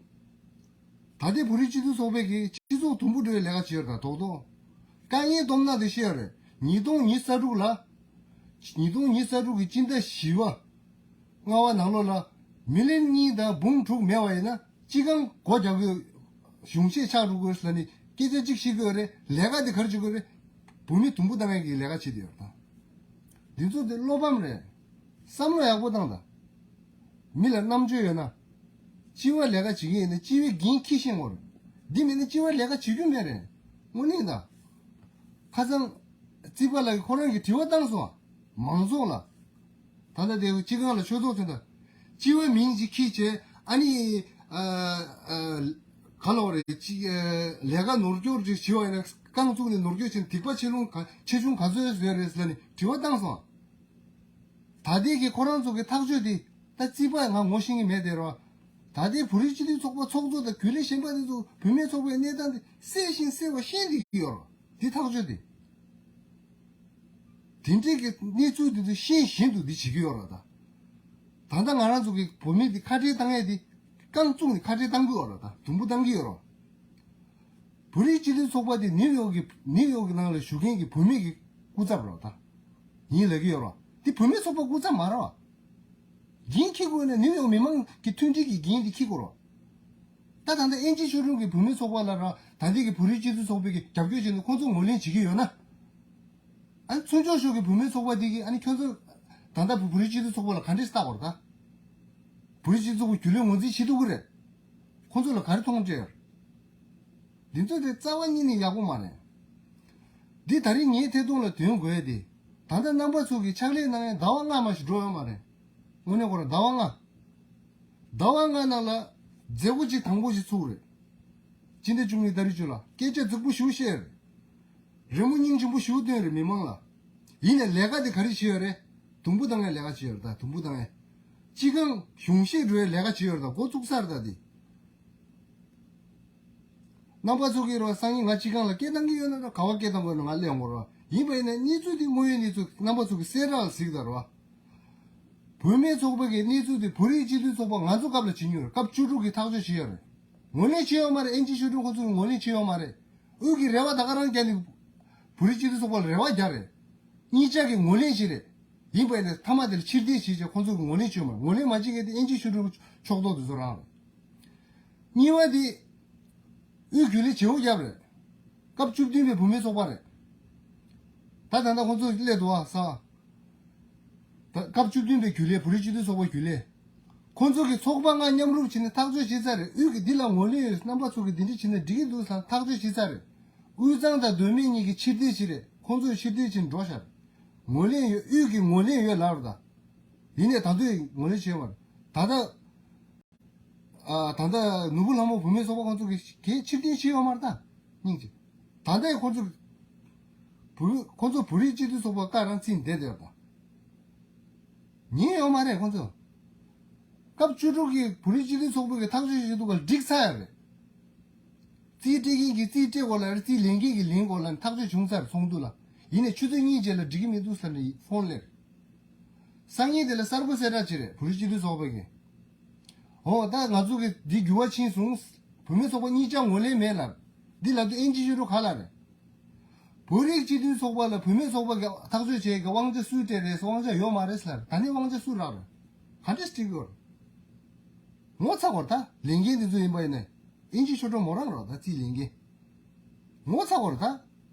ད་ལྟའི་བོད་རིགས་སྤྱི་མཐུན་ཚོགས་པའི་གི་སྤྱི་ཚོགས་དུམ་བུ་འགྲོ་བའི་ལས་ཀ་བྱེད་ཡོད་ད་རྡོག་རྡོག་དཀའ་ངལ་སྡོམ་ན་དེ་ཤེས་ཡོད་རེད། ཉིས་སྟོང་ཉི་ཤུ་རྩ་དྲུག་ལ། ཉིས་སྟོང་ཉི་ཤུ་རྩ་དྲུག་གི་སྤྱི་ཟླ་བཞི་པ། ལྔ་པ་ནང་ལོགས་ལ། མི་ལི་ཡོན་གཉིས་དང་འབུམ་དྲུག་མེད་པ་ཡིན་ན། སྤྱི་ཁང་སྒོ་རྒྱག་དགོས། གཞུང་བཞེས་ཆགས་འགྲོ་དགོས་ལ་ནི་སྐད་ཆ་གཅིག་བཤད་ཀྱི་ཡོད་རེད། ལས་ཀ་དེ་ག་རེ་བྱེད་དགོས་རེད། བོད་མི་དུམ་བུ་བཏང་ཡག་གི་ལས་ཀ་བྱེད་དེ་ཡོད་ད། འདི་ཚོ་དེ་བློ་ཕམ་རེད། བསམ་བློ་ཡག་པོ་བཏང་ད། མི་ལ་རྣམ་དཔྱོད་ཡོད་ན། སྤྱི་བའི་ལས་ཀ་བྱེད་ཀྱི་ཡིན་ན་སྤྱི་བའི་འགན་འཁྱེར་ཤེས་དགོས་རེད། འདི་མིན་ན་སྤྱི་བའི་ལས་ཀ་བྱེད་རྒྱུ་མེད་རེད། དངོས་གནས་ད། ཁ་སང་། རྩིས་པ་ལགས་ཀྱིས་ཁོ་རང་གིས་དྲི་བ་བཏང་སོང་། མང་ཚོགས་ལ། ད་ལྟ་དེ་སྤྱི་ཁང་ལ་ཆོས་ཚོགས་ཚོགས་དང་། སྤྱི་བའི་མིང་ཅིག་ཁྱེར་བྱས་ཨ་ནི། ཨ་ཨ། ག་ལ་བ་རེད་ཅི། ཨ། ལས་ཀ་ནོར་སྐྱོར་ཅིག་བྱས་པ་ཡིན་ན་རྐང་བཙུགས་ནས་ནོར་སྐྱོར་བྱས་ན་སྡིག་པ་ཆེ་ཆུང་ག་ཆེ་ཆུང་ག་ཚོད་བཟོས་རེད་ཟེར་ནས་དྲི་བ་བཏང་སོང་། ད་ལྟའི་གི་ཁོ་རང་ཚོ་གི་ཐག་གཅོད་དེ་ད་རྩིས་པ་ང་ངོ་ཤེས་ཀྱི་མེད་དེ་རོ། ད་ལྟའི་བོད་རིགས་སྤྱི་མཐུན་ཚོགས་པ་ཚོགས་གཙོ་དང་རྒྱུན་ལས་གཞན་པ་དེ་ཚོ་བུད་མེད་ཚོགས་པའི་གནས་སྟངས་དེ་གསལ་ཞིང་གསལ་བ་ཤེས་བསྡད་ཀྱི་ཡོད་རོ། དེ་ཐག་གཅོད་དེ། དེ་འདྲའི་གི་གནས་ཚུལ་དེ་ཚོ་ཤེས་བཞིན་དུ་འདི་བྱེད་ཀྱི་ཡོད་ར་ད། ད་ལྟ་ང་རང་ཚོ་གི་བུད་མེད་འདི་ཁ་བྲལ་བཏང་ཡས་འདི་རྐང་བཙུགས་ནས་ཁ་བྲལ་བཏང་གི་ཡོད་ར་ད་དུམ་བུ་བཏང་གི་ཡོད་ར། བོད་རིགས་སྤྱི་མཐུན་ཚོགས་པ་འདི་ནིའུ་ཡོག་གི་ནིའུ་ཡོག་གི་ནང་ལ་བཞུགས་མཁན་གྱི་བུད་མེད་ཀྱི་སྐུ་ཚབ་ར་ད། ཡིན་ལབ་ཀྱི་ཡོད་ར། འདི་བུད་མེད་ཚོགས་པ་སྐུ་ཚབ་མ་ར་བ། འགན་འཁྱེར་དགོས་ན་ནིའུ་ཡོག་མི་མང་གི་མཐུན་སྒྲིལ་གྱི་འགན་འདི་འཁྱེར་དགོས་ར། ད་ད་ལྟ་ཨེན་ཇི་ཤོ་ཀྲུང་གི་བུད་མེད་ཚོགས་པ་ལ་ར་ད་ལྟའི་གི་བོད་རིགས་སྤྱི་མཐུན་ཚོགས་པའི་གི་རྒྱབ་སྐྱོར་བྱས་ནས་ཁོང་ཚོ་ངོས་ལེན་བྱེད་ཀྱི་ཡོད་ན། ཨ་ནི་ཚོན་མཆོག་ཤོག་གི་བུད་མེད་ཚོགས་པ་དེ་གིས་ཨ་ནི་ཁྱོད་ཚོ་ད་ལྟ་བོད་རིགས་སྤྱི་མཐུན་ཚོགས་པ་ལ་ག་འདྲས་བལྟ་བར་ད། བོད་རིགས་སྤྱི་མཐུན་ཚོགས་པ་རྒྱུན་ལས་ངོས་འཛིན་བྱེད་ཐུབ་ཀྱི་རེད། ཁོང་ཚོ་ལ་ག་རེ་མཐོང་སྤྲད། འདི་ཚོ་དེ་རྩ་བ་ཉིད་ནས་ཡག་པོ་མ་རེད། འདི་ད་རིང་ངའི་ཐད་གཏོང་ལ་དོན་དགོས་དེ། ད་ལྟ་རྣམ་པ་ཚོ་གིས་ཕྱག་ལས་གནང་ཡས་ཟླ་བ་ལྔ་མ་ཞིག་འགྲོ་ཡོད་མ་རེད། དངོས་གནས་ཁོ་རང་ཟླ་བ་ལྔ། ཟླ་བ་ལྔ་ནང་ལ་མཛད་སྒོ་གཅིག་དང་པོ་ཞིག་ཚུགས་རེད། སྤྱི་ཟླ་བཅུ་གཉིས་ཏ་རིག་བཅུ་ལ་སྐད་ཆ་རྫིག་པོ་ཞིག་བཤད་རེད། རི་མོ་སྙིང་རྗེ་པོ་ཞིག་སྟོན་རེད་མི་མང་ལ། ཡིན་ནའི་ལས་ཀ་དེ་ག་རེ་བྱེད་ཡོད་རེད། དུམ་བུ་བཏང་ཡས་ལས་ཀ་བྱེད་ཡོད་རེད་ད་དུམ་བུ་བཏང་ཡས། སྤྱི་ཁང་གཞུང་བཞེས་འགྲོ་ཡས་ལས་ཀ་བྱེད་ཡོད་རེད་ད་འགོ་བཙུགས་ཚར་ད་དེ། རྣམ་པ་ཚོ་གིས་རོ་སང་ཉིན་ང་སྤྱི་ཁང་ལ་སྐད་བཏང་གི་ཡོད་ན་རོ་ག་བ་སྐད་བཏང་དགོས་ན་ང་སླེབས་ཡོང་གི་རོ། ཡིན་པ་ཡིན་ན་གནས་ཚུལ་དེ་དངོས་ཡོད་གནས་ཚུལ་རྣམ་པ་ཚོ་གིས་གསལ་བསྒྲགས་ལ་གཟིགས་དང་རོ། བུད་མེད་ཚོགས་པ་གི་གནས་ཚུལ་དེ་བོད་རིགས་སྤྱི་མཐུན་ཚོགས་པ་ང་ཚོ་སྐབས་ལ་བྱེད་མྱོང་རེད། སྐབས་བཅུ་དྲུག་གི་ཐག་གཅོད་བྱས་ཡོད་རེད། ངོས་ལེན་བྱས་ཡོད་མ་རེད། ཨེན་ཇི་ཤོ་ཀྲུང་ཁོང་ཚོ་གིས་ངོས་ལེན་བྱས་ཡོད་མ་རེད། དབུས་ཀྱི་རེ་བ་ད་ག་རང་བརྒྱབ་ནས་བོད་རིགས་སྤྱི་མཐུན་ཚོགས་པ་ལ་རེ་བ་བརྒྱབ་རེད། གཉིས་ཆ་གི་ངོས་ལེན་བྱས་རེད། ཡིན་པ་ཡིན་ན་མཐའ་མ་དེ་ལ་ཕྱིར་འཐེན་བྱས་རྗེས་ཁོང་ཚོ་གིས་ངོས་ལེན་བྱས་ཡོད་མ་རེད། ངོས་ལེན་མ་བྱེད་མཁན་དེ་ཨེན་ཇི་ཤོ་ཀྲུང་ཕྱོགས་གཏོགས་དེ་ཚོ་རང་རེད། གཉིས་པ་དེ། དབུས་རྒྱུན་ལས་བྱེད་འོག་བརྒྱབ་རེད། སྐབས་བཅུ་བདུན་པའི་བུད་མེད་ཚོགས་པ་རེད། ད་ད་ལྟ་ཁོང་ཚོ་སླེབས་འདུག་ཨ་ས། ད་སྐབས་བཅུ་བདུན་པའི་རྒྱུན་ལས། བོད་རིགས་སྤྱི་མཐུན་ཚོགས་པ་རྒྱུན་ལས། ཁོང་ཚོ་གི་ཚོགས་པ་ལྔ་མཉམ་རུབ་བྱས་ནས་ཐག་གཅོད་བྱས་ཚར་རེད། དབུས་ཀྱི་འདི་ལ་ངོས་ལེན་ཡོད། རྣམ་པ་ཚོ་གི་འདི་འདྲ་བྱས་ན་འགྲིག་གི་འདུག་ཟེར་ཐག་གཅོད་བྱས་ཚར་རེད། དབུས་གཙང་དང་མདོ་སྨད་གཉིས་ཀྱིས་ཕྱིར་འཐེན་བྱས་རེད། ཁོང་ཚོས་ཕྱིར་འཐེན་བྱས་འགྲོ་ཤག་ངོས་ལེན་ཡོད། དབུས་ཀྱི་ངོས་ལེན་ཡོད་ལབ་རེད་ད། ཡིན་ནའི་ད་དུང་ངོས་ལེན་བྱས་ཡོད་མ་རེད། ད་ལྟ་ཨ། ད་ལྟ་ནོར་བུ་ལྷ་མོ་བུད་མེད་ཚོགས་པ་ཁོང་ཚོ་གིས་གས་ཕྱིར་འཐེན་བྱས་ཡོད་མ་རེད་ད། སྙིང་རྗེ། ད་ལྟ་ཁོང་ཚོ་བོད་ཁོང་ཚོ་བོད་རིགས་སྤྱི་མཐུན་ཚོགས་པ་བཀའ་རང་བརྩིས་བསྡད་བསྡད་པ། ཉན་ཡོད་མ་རེད་ཁོང་ཚོ། སྐབས་བཅུ་དྲུག་གི་བོད་རིགས་སྤྱི་མཐུན་ཚོགས་པ་གིས་ཐག་གཅོད་བྱས་འདུག་ག་འགྲིག་ཚར་ཡ་རེད། རྩིས་སྤྲད་མཁན་གྱིས་རྩིས་སྤྲད་དགོས་ལབ་རེད། རྩིས་ལེན་མཁན་གྱིས་ལེན་དགོས་ལབ་ནས་ཐག་གཅོད་བྱུང་ཚར་ཚོགས་འདུ་ལ། ཡིན་ནའི་ཆུ་ཚོད་གཉིས་རྗེས་ལ་འགྲིག་གི་མི་འདུག་ཟེར་ནས་ཕོན་སླེབས། སང་ཉིན་དེ་ལ་གསར་འགོད་གསལ་བསྒྲགས་བྱས་རེད་བོད་རིགས་སྤྱི་མཐུན་ཚོགས་པ་གིས། འོ་ད་ང་ཚོ་གིས་འདི་འགྱུར་བ་ཕྱིན་སོང་། བུད་མེད་ཚོགས་པ་གཉིས་ཆ་ངོས་ལེན་མེད་ལབ། འདི་ལབ་དུས་ཨིན་ཇི་ཤོད་འགྲོ་ག་ལ་རེད། བོད་རིགས་སྤྱི་མཐུན་ཚོགས་པ་ལ་བུད་མེད་ཚོགས་པ་གིས་ཐག་གཅོད་བྱས་གི་དབང་ཆ་སུས་སྤྲད་རེད་ཟེར། དབང་ཆ་ཡོད་མ་རེད་ཟེར་ལབ། ད་ནི་དབང་ཆ་སུ་རག་རེད། ག་འདྲས་སྤྲད་གི་ཡོད་རེད། ངོ་ཚ་དགོས་རེད་ད། ལས་འགན་འདི་ཚོ་ཡིན་པ་ཡིན་ནའི། ཨིན་ཇི་ཤོད་འགྲོ་མོ་རང་རོགས་ད་རྩིས་ལེན་མཁན། ངོ་ཚ་བར་ད།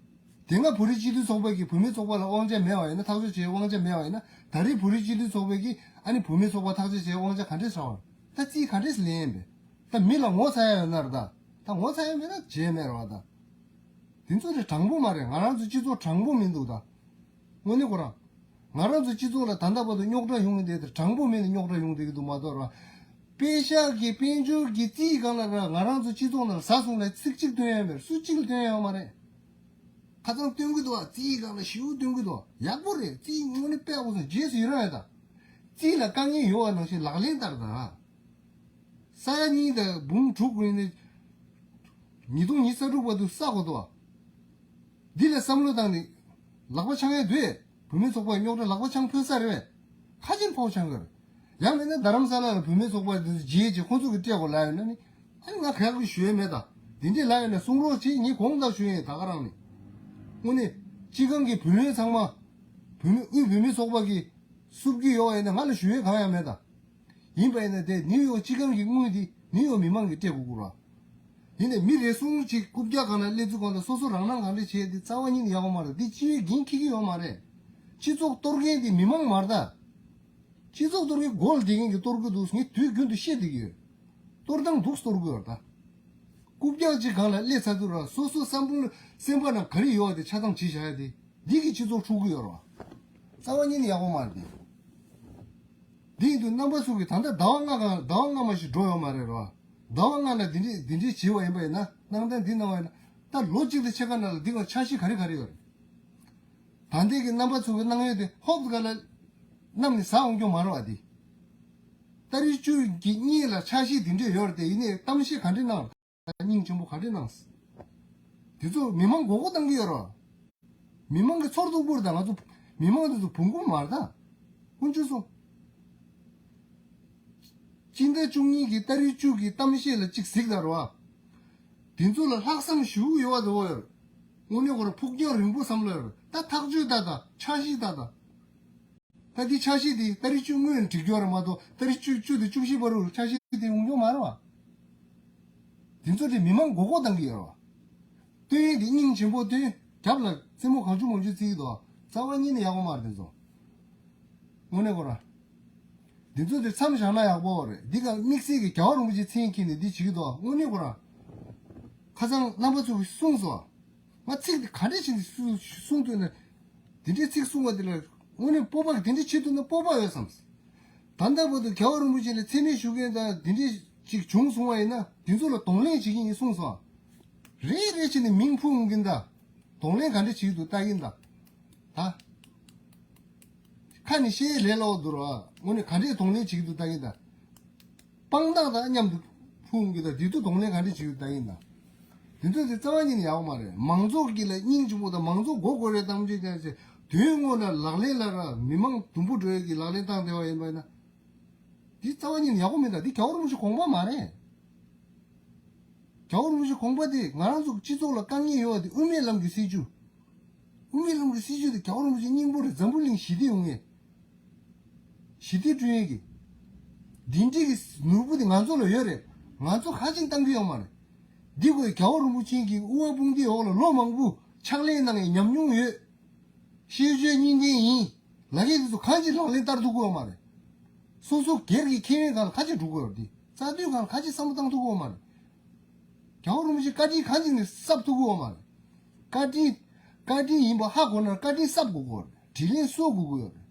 དེ་སྔ་བོད་རིགས་སྤྱི་མཐུན་ཚོགས་པ་གིས་བུད་མེད་ཚོགས་པ་ལ་དབང་ཆ་མེད་པ་ཡིན་ན། ཐག་གཅོད་བྱེད་དབང་ཆ་མེད་པ་ཡིན་ན། ད་རེས་བོད་རིགས་སྤྱི་མཐུན་ཚོགས་པ་གིས་ཨ་ནི་བུད་མེད་ཚོགས་པ་ཐག་གཅོད་བྱེད་དབང་ཆ་ག་འདྲས་ཟ་བར། ད་རྩིས་ག་འདྲས་ལེན་ཡིན་པས། ད་མི་ལ་ངོ་ཚ་ཡ་ཡོད་ན་ར་ད། ད་ངོ་ཚ་ཡ་མེད་ན་བྱས་མེད་ར་བ་ད། དེ་ཚོ་དེ་དྲང་པོ་མ་རེད། ང་རང་ཚོ་སྤྱི་ཚོགས་དྲང་པོ་མི་འདུག་ད། དངོས་གནས་ཁོ་རང་། ང་རང་ཚོ་སྤྱི་ཚོགས་ལ་ད་ལྟ་བར་དུ་རྙོག་དྲ་ཡོང་གི་འདུག་དེ་དྲང་པོ་མེད་ནས་རྙོག་དྲ་ཡོང་བསྡད་ཀྱི་འདུག་མ་གཏོགས་ར། པེ་ཤག་གི་དཔལ་འབྱོར་གྱི་རྩིས་སྒང་ལ་ར་ང་རང་ཚོ་སྤྱི་ཚོགས་ནང་ལ་ཟ་སོང་ན་ཚིག་གཅིག་སྟོན་ཡ་མེད། སུ་གཅིག་ལ་སྟོན་ཡ་ཡོད་མ་རེད། ཁ་ཚང་སྟོན་གྱི་འདུག་ཨ། རྩིས་སྒང་ལ་ཞེ་པོ་སྟོན་གྱི་འདུག་ཡག་པོ་རེད། རྩིས་དངོས་གནས་དཔེ་ཡག་པོ་སོང་། རྗེས་སུ་ཡི་རང་ཡོད་ད། རྩིས་ལ་དཀའ་ངལ་ཡོད་པ་ནང་བཞིན་ལག་ལེན་བསྟར་དང་། ས་ཡ་གཉིས་དང་འབུམ་དྲུག་ཡིན་ནས། ཉིས་སྟོང་ཉི་ཤུ་རྩ་དྲུག་བར་དུ་ས་གོ་ཏོ། འདི་ལ་བསམ་བློ་བཏང་ནས་ལག་པ་འཆང་ཡས་འདུག་བུད་མེད་ཚོགས་པ་རྙོག་དྲ་ལག་པ་འཆང་ཕོད་ས་རེད་པས། ཁ་ཆེམས་ཕོག་འཆང་གི་རེད། ཡང་མིན་ན་རྡ་རམ་ས་ལ་ལ་བུད་མེད་ཚོགས་པ་འདི་ཚོ་རྗེས་ཀྱི་ཁོང་ཚོ་གི་སྤྲད་དགོས་ལབ་ཡོད་ན་ནི། ཨ་ནི་ང་ག་ཡག་གི་ཞུ་ཡས་མེད་ད། འདི་འདྲས་ལབ་ཡོད་ན་གསུང་རོགས་བྱེད། ངས་དགོངས་དག་ཞུ་ཡས་ད་ག་རང་ནི། དངོས་གནས་སྤྱི་ཁང་གི་བུད་མེད་ཚང་མ། བུད་མེད་དབུས་བུད་མེད་ཚོགས་པ་གི་སུབ་ཀྱི་ཡོད་པ་ཡིན་ན་ང་ལ་ཞུ་ཡས་གང་ཡང་མེད་ད། ཡིན་པ་ཡིན་ན་དེ་ནིའུ་ཡོག་སྤྱི་ཁང་གི་དངུལ་དེ་ནིའུ་ཡོག་མི་མང་གིས་སྤྲད་དགོས་ཀྱི་རེད། ཡིན་ནའི་མི་རེ་ཟུང་ཅིག་རྐུབ་བཀྱག་སྒང་ལ་སླེབས་ཚུལ་སྒང་ལ་སོ་སོ་རང་སྣང་གང་འདྲ་བྱས་དེ་རྩ་བ་ཉིད་ནས་ཡག་པོ་མ་རེད། འདི་སྤྱི་བའི་འགན་འཁྱེར་གྱི་ཡོད་མ་རེད། སྤྱི་ཚོགས་གཏོར་མཁན་དེ་མི་མང་མ་རེད་ད། སྤྱི་ཚོགས་གཏོར་མཁན་སྒོ་ལ་བསྡད་མཁན་གྱིས་གཏོར་གྱི་འདུག་ངས་དུས་རྒྱུན་དུ་བཤད་བསྡད་ཀྱི་ཡོད། གཏོར་སྟངས་སྡུག་གཏོར་གྱི་ཡོད་རེད་ད། རྐུབ་བཀྱག་ཅིག་སྒང་ལ་སླེབས་ཚར་དུས་ར་སོ་སོ་བསམ་བློ་སེམས་པ་ནང་ག་རེ་ཡོད་པ་དེ་ཆ་ཚང་བྱས་བཞག་ཡ་དེ། འདི་གིས་སྤྱི་ཚོགས་འཁྲུག་གི་ཡོད་རེད་བ། རྩ་བ་ཉིད་ནས་ཡག་པོ་མ་རེད་དེ། འདི་ཡིན་དུས་རྣམ་པ་ཚོ་གིས་ད་ལྟ་ཟླ་བ་ལྔ་གང་ཟླ་བ་ལྔ་མ་ཞིག་འགྲོ་ཡོད་མ་རེད་རེད་བ། ཟླ་བ་ལྔ་ལ་འདི་འདྲས་འདི་འདྲས་བྱས་པ་ཡིན་པ་ཡིན་ན། གནང་སྟངས་འདི་གནང་བ་ཡིན་ན། ད་ལོ་གཅིག་དང་ཕྱེད་ཀ་ནང་ལ་འདི་ག་འཆར་གཞི་ག་རེ་ག་རེ་ཡོད་རེད། ད་ལྟའི་གི་རྣམ་པ་ཚོ་གི་གནང་ཡོད་དེ་ཧོབ་ག་ལ་བསྣམས་ནས་ཟ་འོང་རྒྱུ་མ་རེད་བ། འདི་ཏ་རིག་བཅུ་གི་གཉིས་ལ་འཆར་གཞི་འདི་འདྲས་ཡོད་རེད་དེ། ཡིན་ནའི་གཏམ་བཤད་ག་འདྲས་གནང་རེད། སྙིང་རྗེ་པོ་ག་འདྲས་གནང་། དེ་ཚོ་མི་མང་མགོ་སྐོར་བཏང་གི་ཡོད་རེད། མི་མང་གི་ཚོར་སྡུག་པོ་རེད་ད། ང་ཚོ་མི་མང་དེ་ཚོ་བུ་མགོ་མ་རེད་ད། དཀོན་མཆོག་གསུམ། སྤྱི་ཟླ་བཅུ་གཉིས་ཀྱི་ཏ་རིག་བཅུ་གི་གཏམ་བཤད་ལ་གཅིག་གཟིགས་དང་རེད་བ། དེ་ཚོ་ལ་ལྷག་བསམ་ཞེ་པོ་ཡོད་པ་དེ་འོ་ཡོད། དངོས་གནས་ཁོ་རང་ཕུགས་རྒྱང་རིང་པོ་བསམ་བློ་ཡོད་རེད། ད་ཐག་གཅོད་ད་ད་འཆར་གཞི་ད་ད། ད་འདི་འཆར་གཞི་འདི་ཏ་རིག་བཅུ་སྔོན་འགྲིག་རྒྱུ་རེད་མ་གཏོགས་ཏ་རིག་བཅུ་བཅུ་དང་བཅུ་བཞི་བར་དུ་འཆར་གཞི་འདི་ཡོང་རྒྱུ་མ་རེད་བ། དེ་ཚོ་དེ་མི་མང་མགོ་སྐོར་བཏང་གི་ཡོད་རེད་བ། སྟོན་ཡས་དེ་སྙིང་རྗེ་པོ་སྟོན། རྒྱབ་ལ་རྩེད་མོ་གང་བྱུང་མང་བྱུང་རྩེ་གི་འདུག་རྩ་བ་ཉིད་ནས་ཡག་པོ་མ་རེད་དེ་ཚོ། དངོས་གནས་ཁོ་རང་། འདི་ཚོ་དེ་མཚམས་བཞག་ན་ཡག་པོ་རེད། འདི་ག་དམིགས་བསལ་གྱི་རྒྱལ་བ་རིན་པོ་ཆེ་མཚན་འཁྱེར་ནས་འདི་བྱེད་ཀྱི་འདུག་དངོས་གནས་ཁོ་རང་། ཁ་སང་རྣམ་པ་ཚོ་གིས་གསུངས་སོང་། ང་ཚིག་དེ་ག་འདྲས་བྱས་ནས་གསུ- གསུང་ཐུབ་ན། དེ་འདྲའི་ཚིག་གསུང་བ་དེ་ལ་དངོས་གནས་སྤོབས་པ་དེ་འདྲས་བྱེད་ཐུབ་ན་སྤོབས་པ་ཡོད་བསམ། ད་ལྟ་བར་དུ་རྒྱལ་བ་རིན་པོ་ཆེ་ལ་མཚན་སྨད་ཞུ་མཁན་དང་དེ་འདྲས་ཅིག་བྱུང་སོང་བ་ཡིན་ན་དེ་ཚོ་ལ་གདོང་ལེན་བྱེད་ཀྱི་ཡིན་གསུངས་སོང་། རེ་རེ་བྱས་ནས་མིང་ཕུ་འོང་གིན་ད། གདོང་ལེན་ག་འདྲས་བྱེད་ཀྱི་འདུག་ལྟ་གིན་ད། ད། ཁ་ནས་བཤད་ལས་སླ་བོ་འདུག་ར། དངོས་གནས་ག་འདྲས་གདོང་ལེན་བྱེད་ཀྱི་འདུག་ལྟ་གིན་ད། དཔང་རྟགས་དང་མཉམ་དུ་ཕུང་གི་དང་དེ་ཚོ་གདོང་ལེན་ག་འདྲ་བྱེད་ཡོད་ད་ཡིན་ན། དེ་ཚོ་དེ་རྩ་བ་ཉིད་ནས་ཡག་པོ་མ་རེད། མང་ཚོགས་ཀྱི་ལ་སྙིང་རྗེ་པོ་དང་མང་ཚོགས་མགོ་སྐོར་རེ་གཏམ་བརྗོད་ཀྱང་བྱས་དོན་དངོས་ལ་ལག་ལེན་ལ་ར་མི་མང་དུམ་བུ་འགྲོ་ཡས་ཀྱི་ལག་ལེན་བཏང་བསྡད་པ་ཡིན་པ་ཡིན་ན། འདི་རྩ་བ་ཉིད་ནས་ཡག་པོ་མིན་ད། འདི་རྒྱལ་བ་རིན་པོ་ཆེ་དགོངས་པ་མ་རེད། རྒྱལ་བ་རིན་པོ་ཆེ་དགོངས་པ་དེ་ང་རང་ཚོ་སྤྱི་ཚོགས་ལ་དཀའ་ངལ་ཡོད་པ་དེ་དབུ་མའི་ལམ་གྱི་སྲིད་བྱུས། དབུ་མའི་ལམ་གྱི་སྲིད་བྱུས་དེ་རྒྱལ་བ་རིན་པོ་ཆེ་སྙིང་པོ་རེད། འཛམ་བུ་གླིང་ཞི་བདེ་ཡོང་ངེས། ཞི་བདེ་བསྐྲུན་ཡས་ཀྱི། འདི་འདྲའི་གི་ནོར་བུ་དེ་ང་ཚོ་ལ་ཡོད་རེད། ང་ཚོ་ཁ་ཆེམས་བཏང་གི་ཡོད་མ་རེད། འདི་ཁོས་རྒྱལ་བ་རིན་པོ་ཆེ་གི་དབུ་བ་དཔུང་སྡེའི་འོག་ལ་ལོ་མང་པོ་ཕྱག་ལས་གནང་ཡས་ཉམས་མྱོང་ཡོད། ཤེས་བྱའི་སྙིང་ལྡན་ཡིན། ལབ་མཁན་དེ་ཚོ་གང་ཅི་ལག་ལེན་བསྟར་ཐུབ་ཀྱི་ཡོད་མ་རེད། སོ་སོ་སྒེར་གྱི་ཁེ་ཕན་སྒང་ལ་ག་ཅི་སྒྲུབ་ཀྱི་ཡོད་རེད། དེ་རྩ་དོན་སྒང་ལ་ག་ཅི་བསམ་བློ་བཏང་ཐུབ་ཀྱི་ཡོད་མ་རེད། རྒྱལ་བ་རིན་པོ་ཆེ་བཀའ་དྲིན་གང་ཅི་ནས་གསབ་ཐུབ་ཀྱི་ཡོད་མ་རེད། བཀའ་དྲིན། བཀའ་དྲིན་ཡིན་པ་ཧ་གོ་ན་བཀའ་དྲིན་གསབ་དགོས་ཀྱི་ཡོད་རེད། དྲིན་ལན་གསོ་དགོས་ཀྱི་ཡོད་རེད།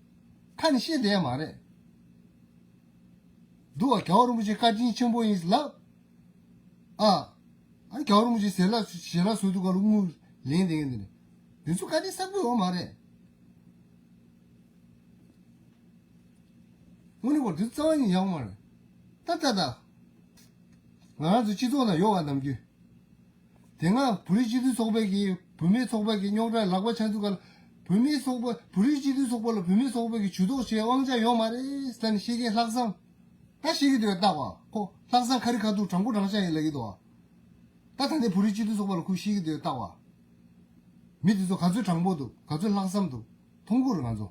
ཁ་ནས་བཤད་བསྡད་ཡ་མ་རེད། འདུག་བ། རྒྱལ་བ་རིན་པོ་ཆེ་བཀའ་དྲིན་ཆེན་པོ་ཡིན་ལབ། ཨ། ཨ་རྒྱལ་བ་རིན་པོ་ཆེ་ཞལ་ལག་ཞལ་ལག་བཟོ་དུས་སྐབས་ལ་དངུལ་ལེན་བསྡད་མཁན་དེ་ནི། དེ་ཚོ་བཀའ་དྲིན་གསབ་ཀྱི་ཡོད་མ་རེད། དངོས་གནས་ཁོ་དེ་རྩ་བ་ཉིད་ཡག་མ་རེད། ད་ད་ད། ང་རང་ཚོ་སྤྱི་ཚོགས་ནང་ཡོད་བ་ནམ་རྒྱུན། དེ་སྔ་བོད་རིགས་སྤྱི་མཐུན་ཚོགས་པའི་གི་བུད་མེད་ཚོགས་པ་གི་རྙོག་དྲ་ལག་པ་འཆང་དུས་སྐབས་ལ་བུད་མེད་ཚོགས་པ་བོད་རིགས་སྤྱི་མཐུན་ཚོགས་པ་ལ་བུད་མེད་ཚོགས་པ་གི་ཇུས་གཏོགས་བྱེད་དབང་ཆ་ཡོད་མ་རེད་ཟེར་ནས་བཤད་མཁན་ལྷག་བསམ། ད་བཤད་ཀྱི་འདུག་ལྟ་བ། ཁོ་ལྷག་བསམ་ཁ་རི་ཁ་ཐུག་དྲང་པོ་དྲང་བཞག་ཡིན་ལབ་ཀྱི་འདུག་བ། ད་ད་ནས་བོད་རིགས་སྤྱི་མཐུན་ཚོགས་པ་ལ་ཁོས་བཤད་ཀྱི་འདུག་ལྟ་བ། མི་དེ་ཚོ་ག་ཚོད་དྲང་པོ་འདུག་ག་ཚོད་ལྷག་བསམ་འདུག་མཐོང་གི་རེད་ང་ཚོ།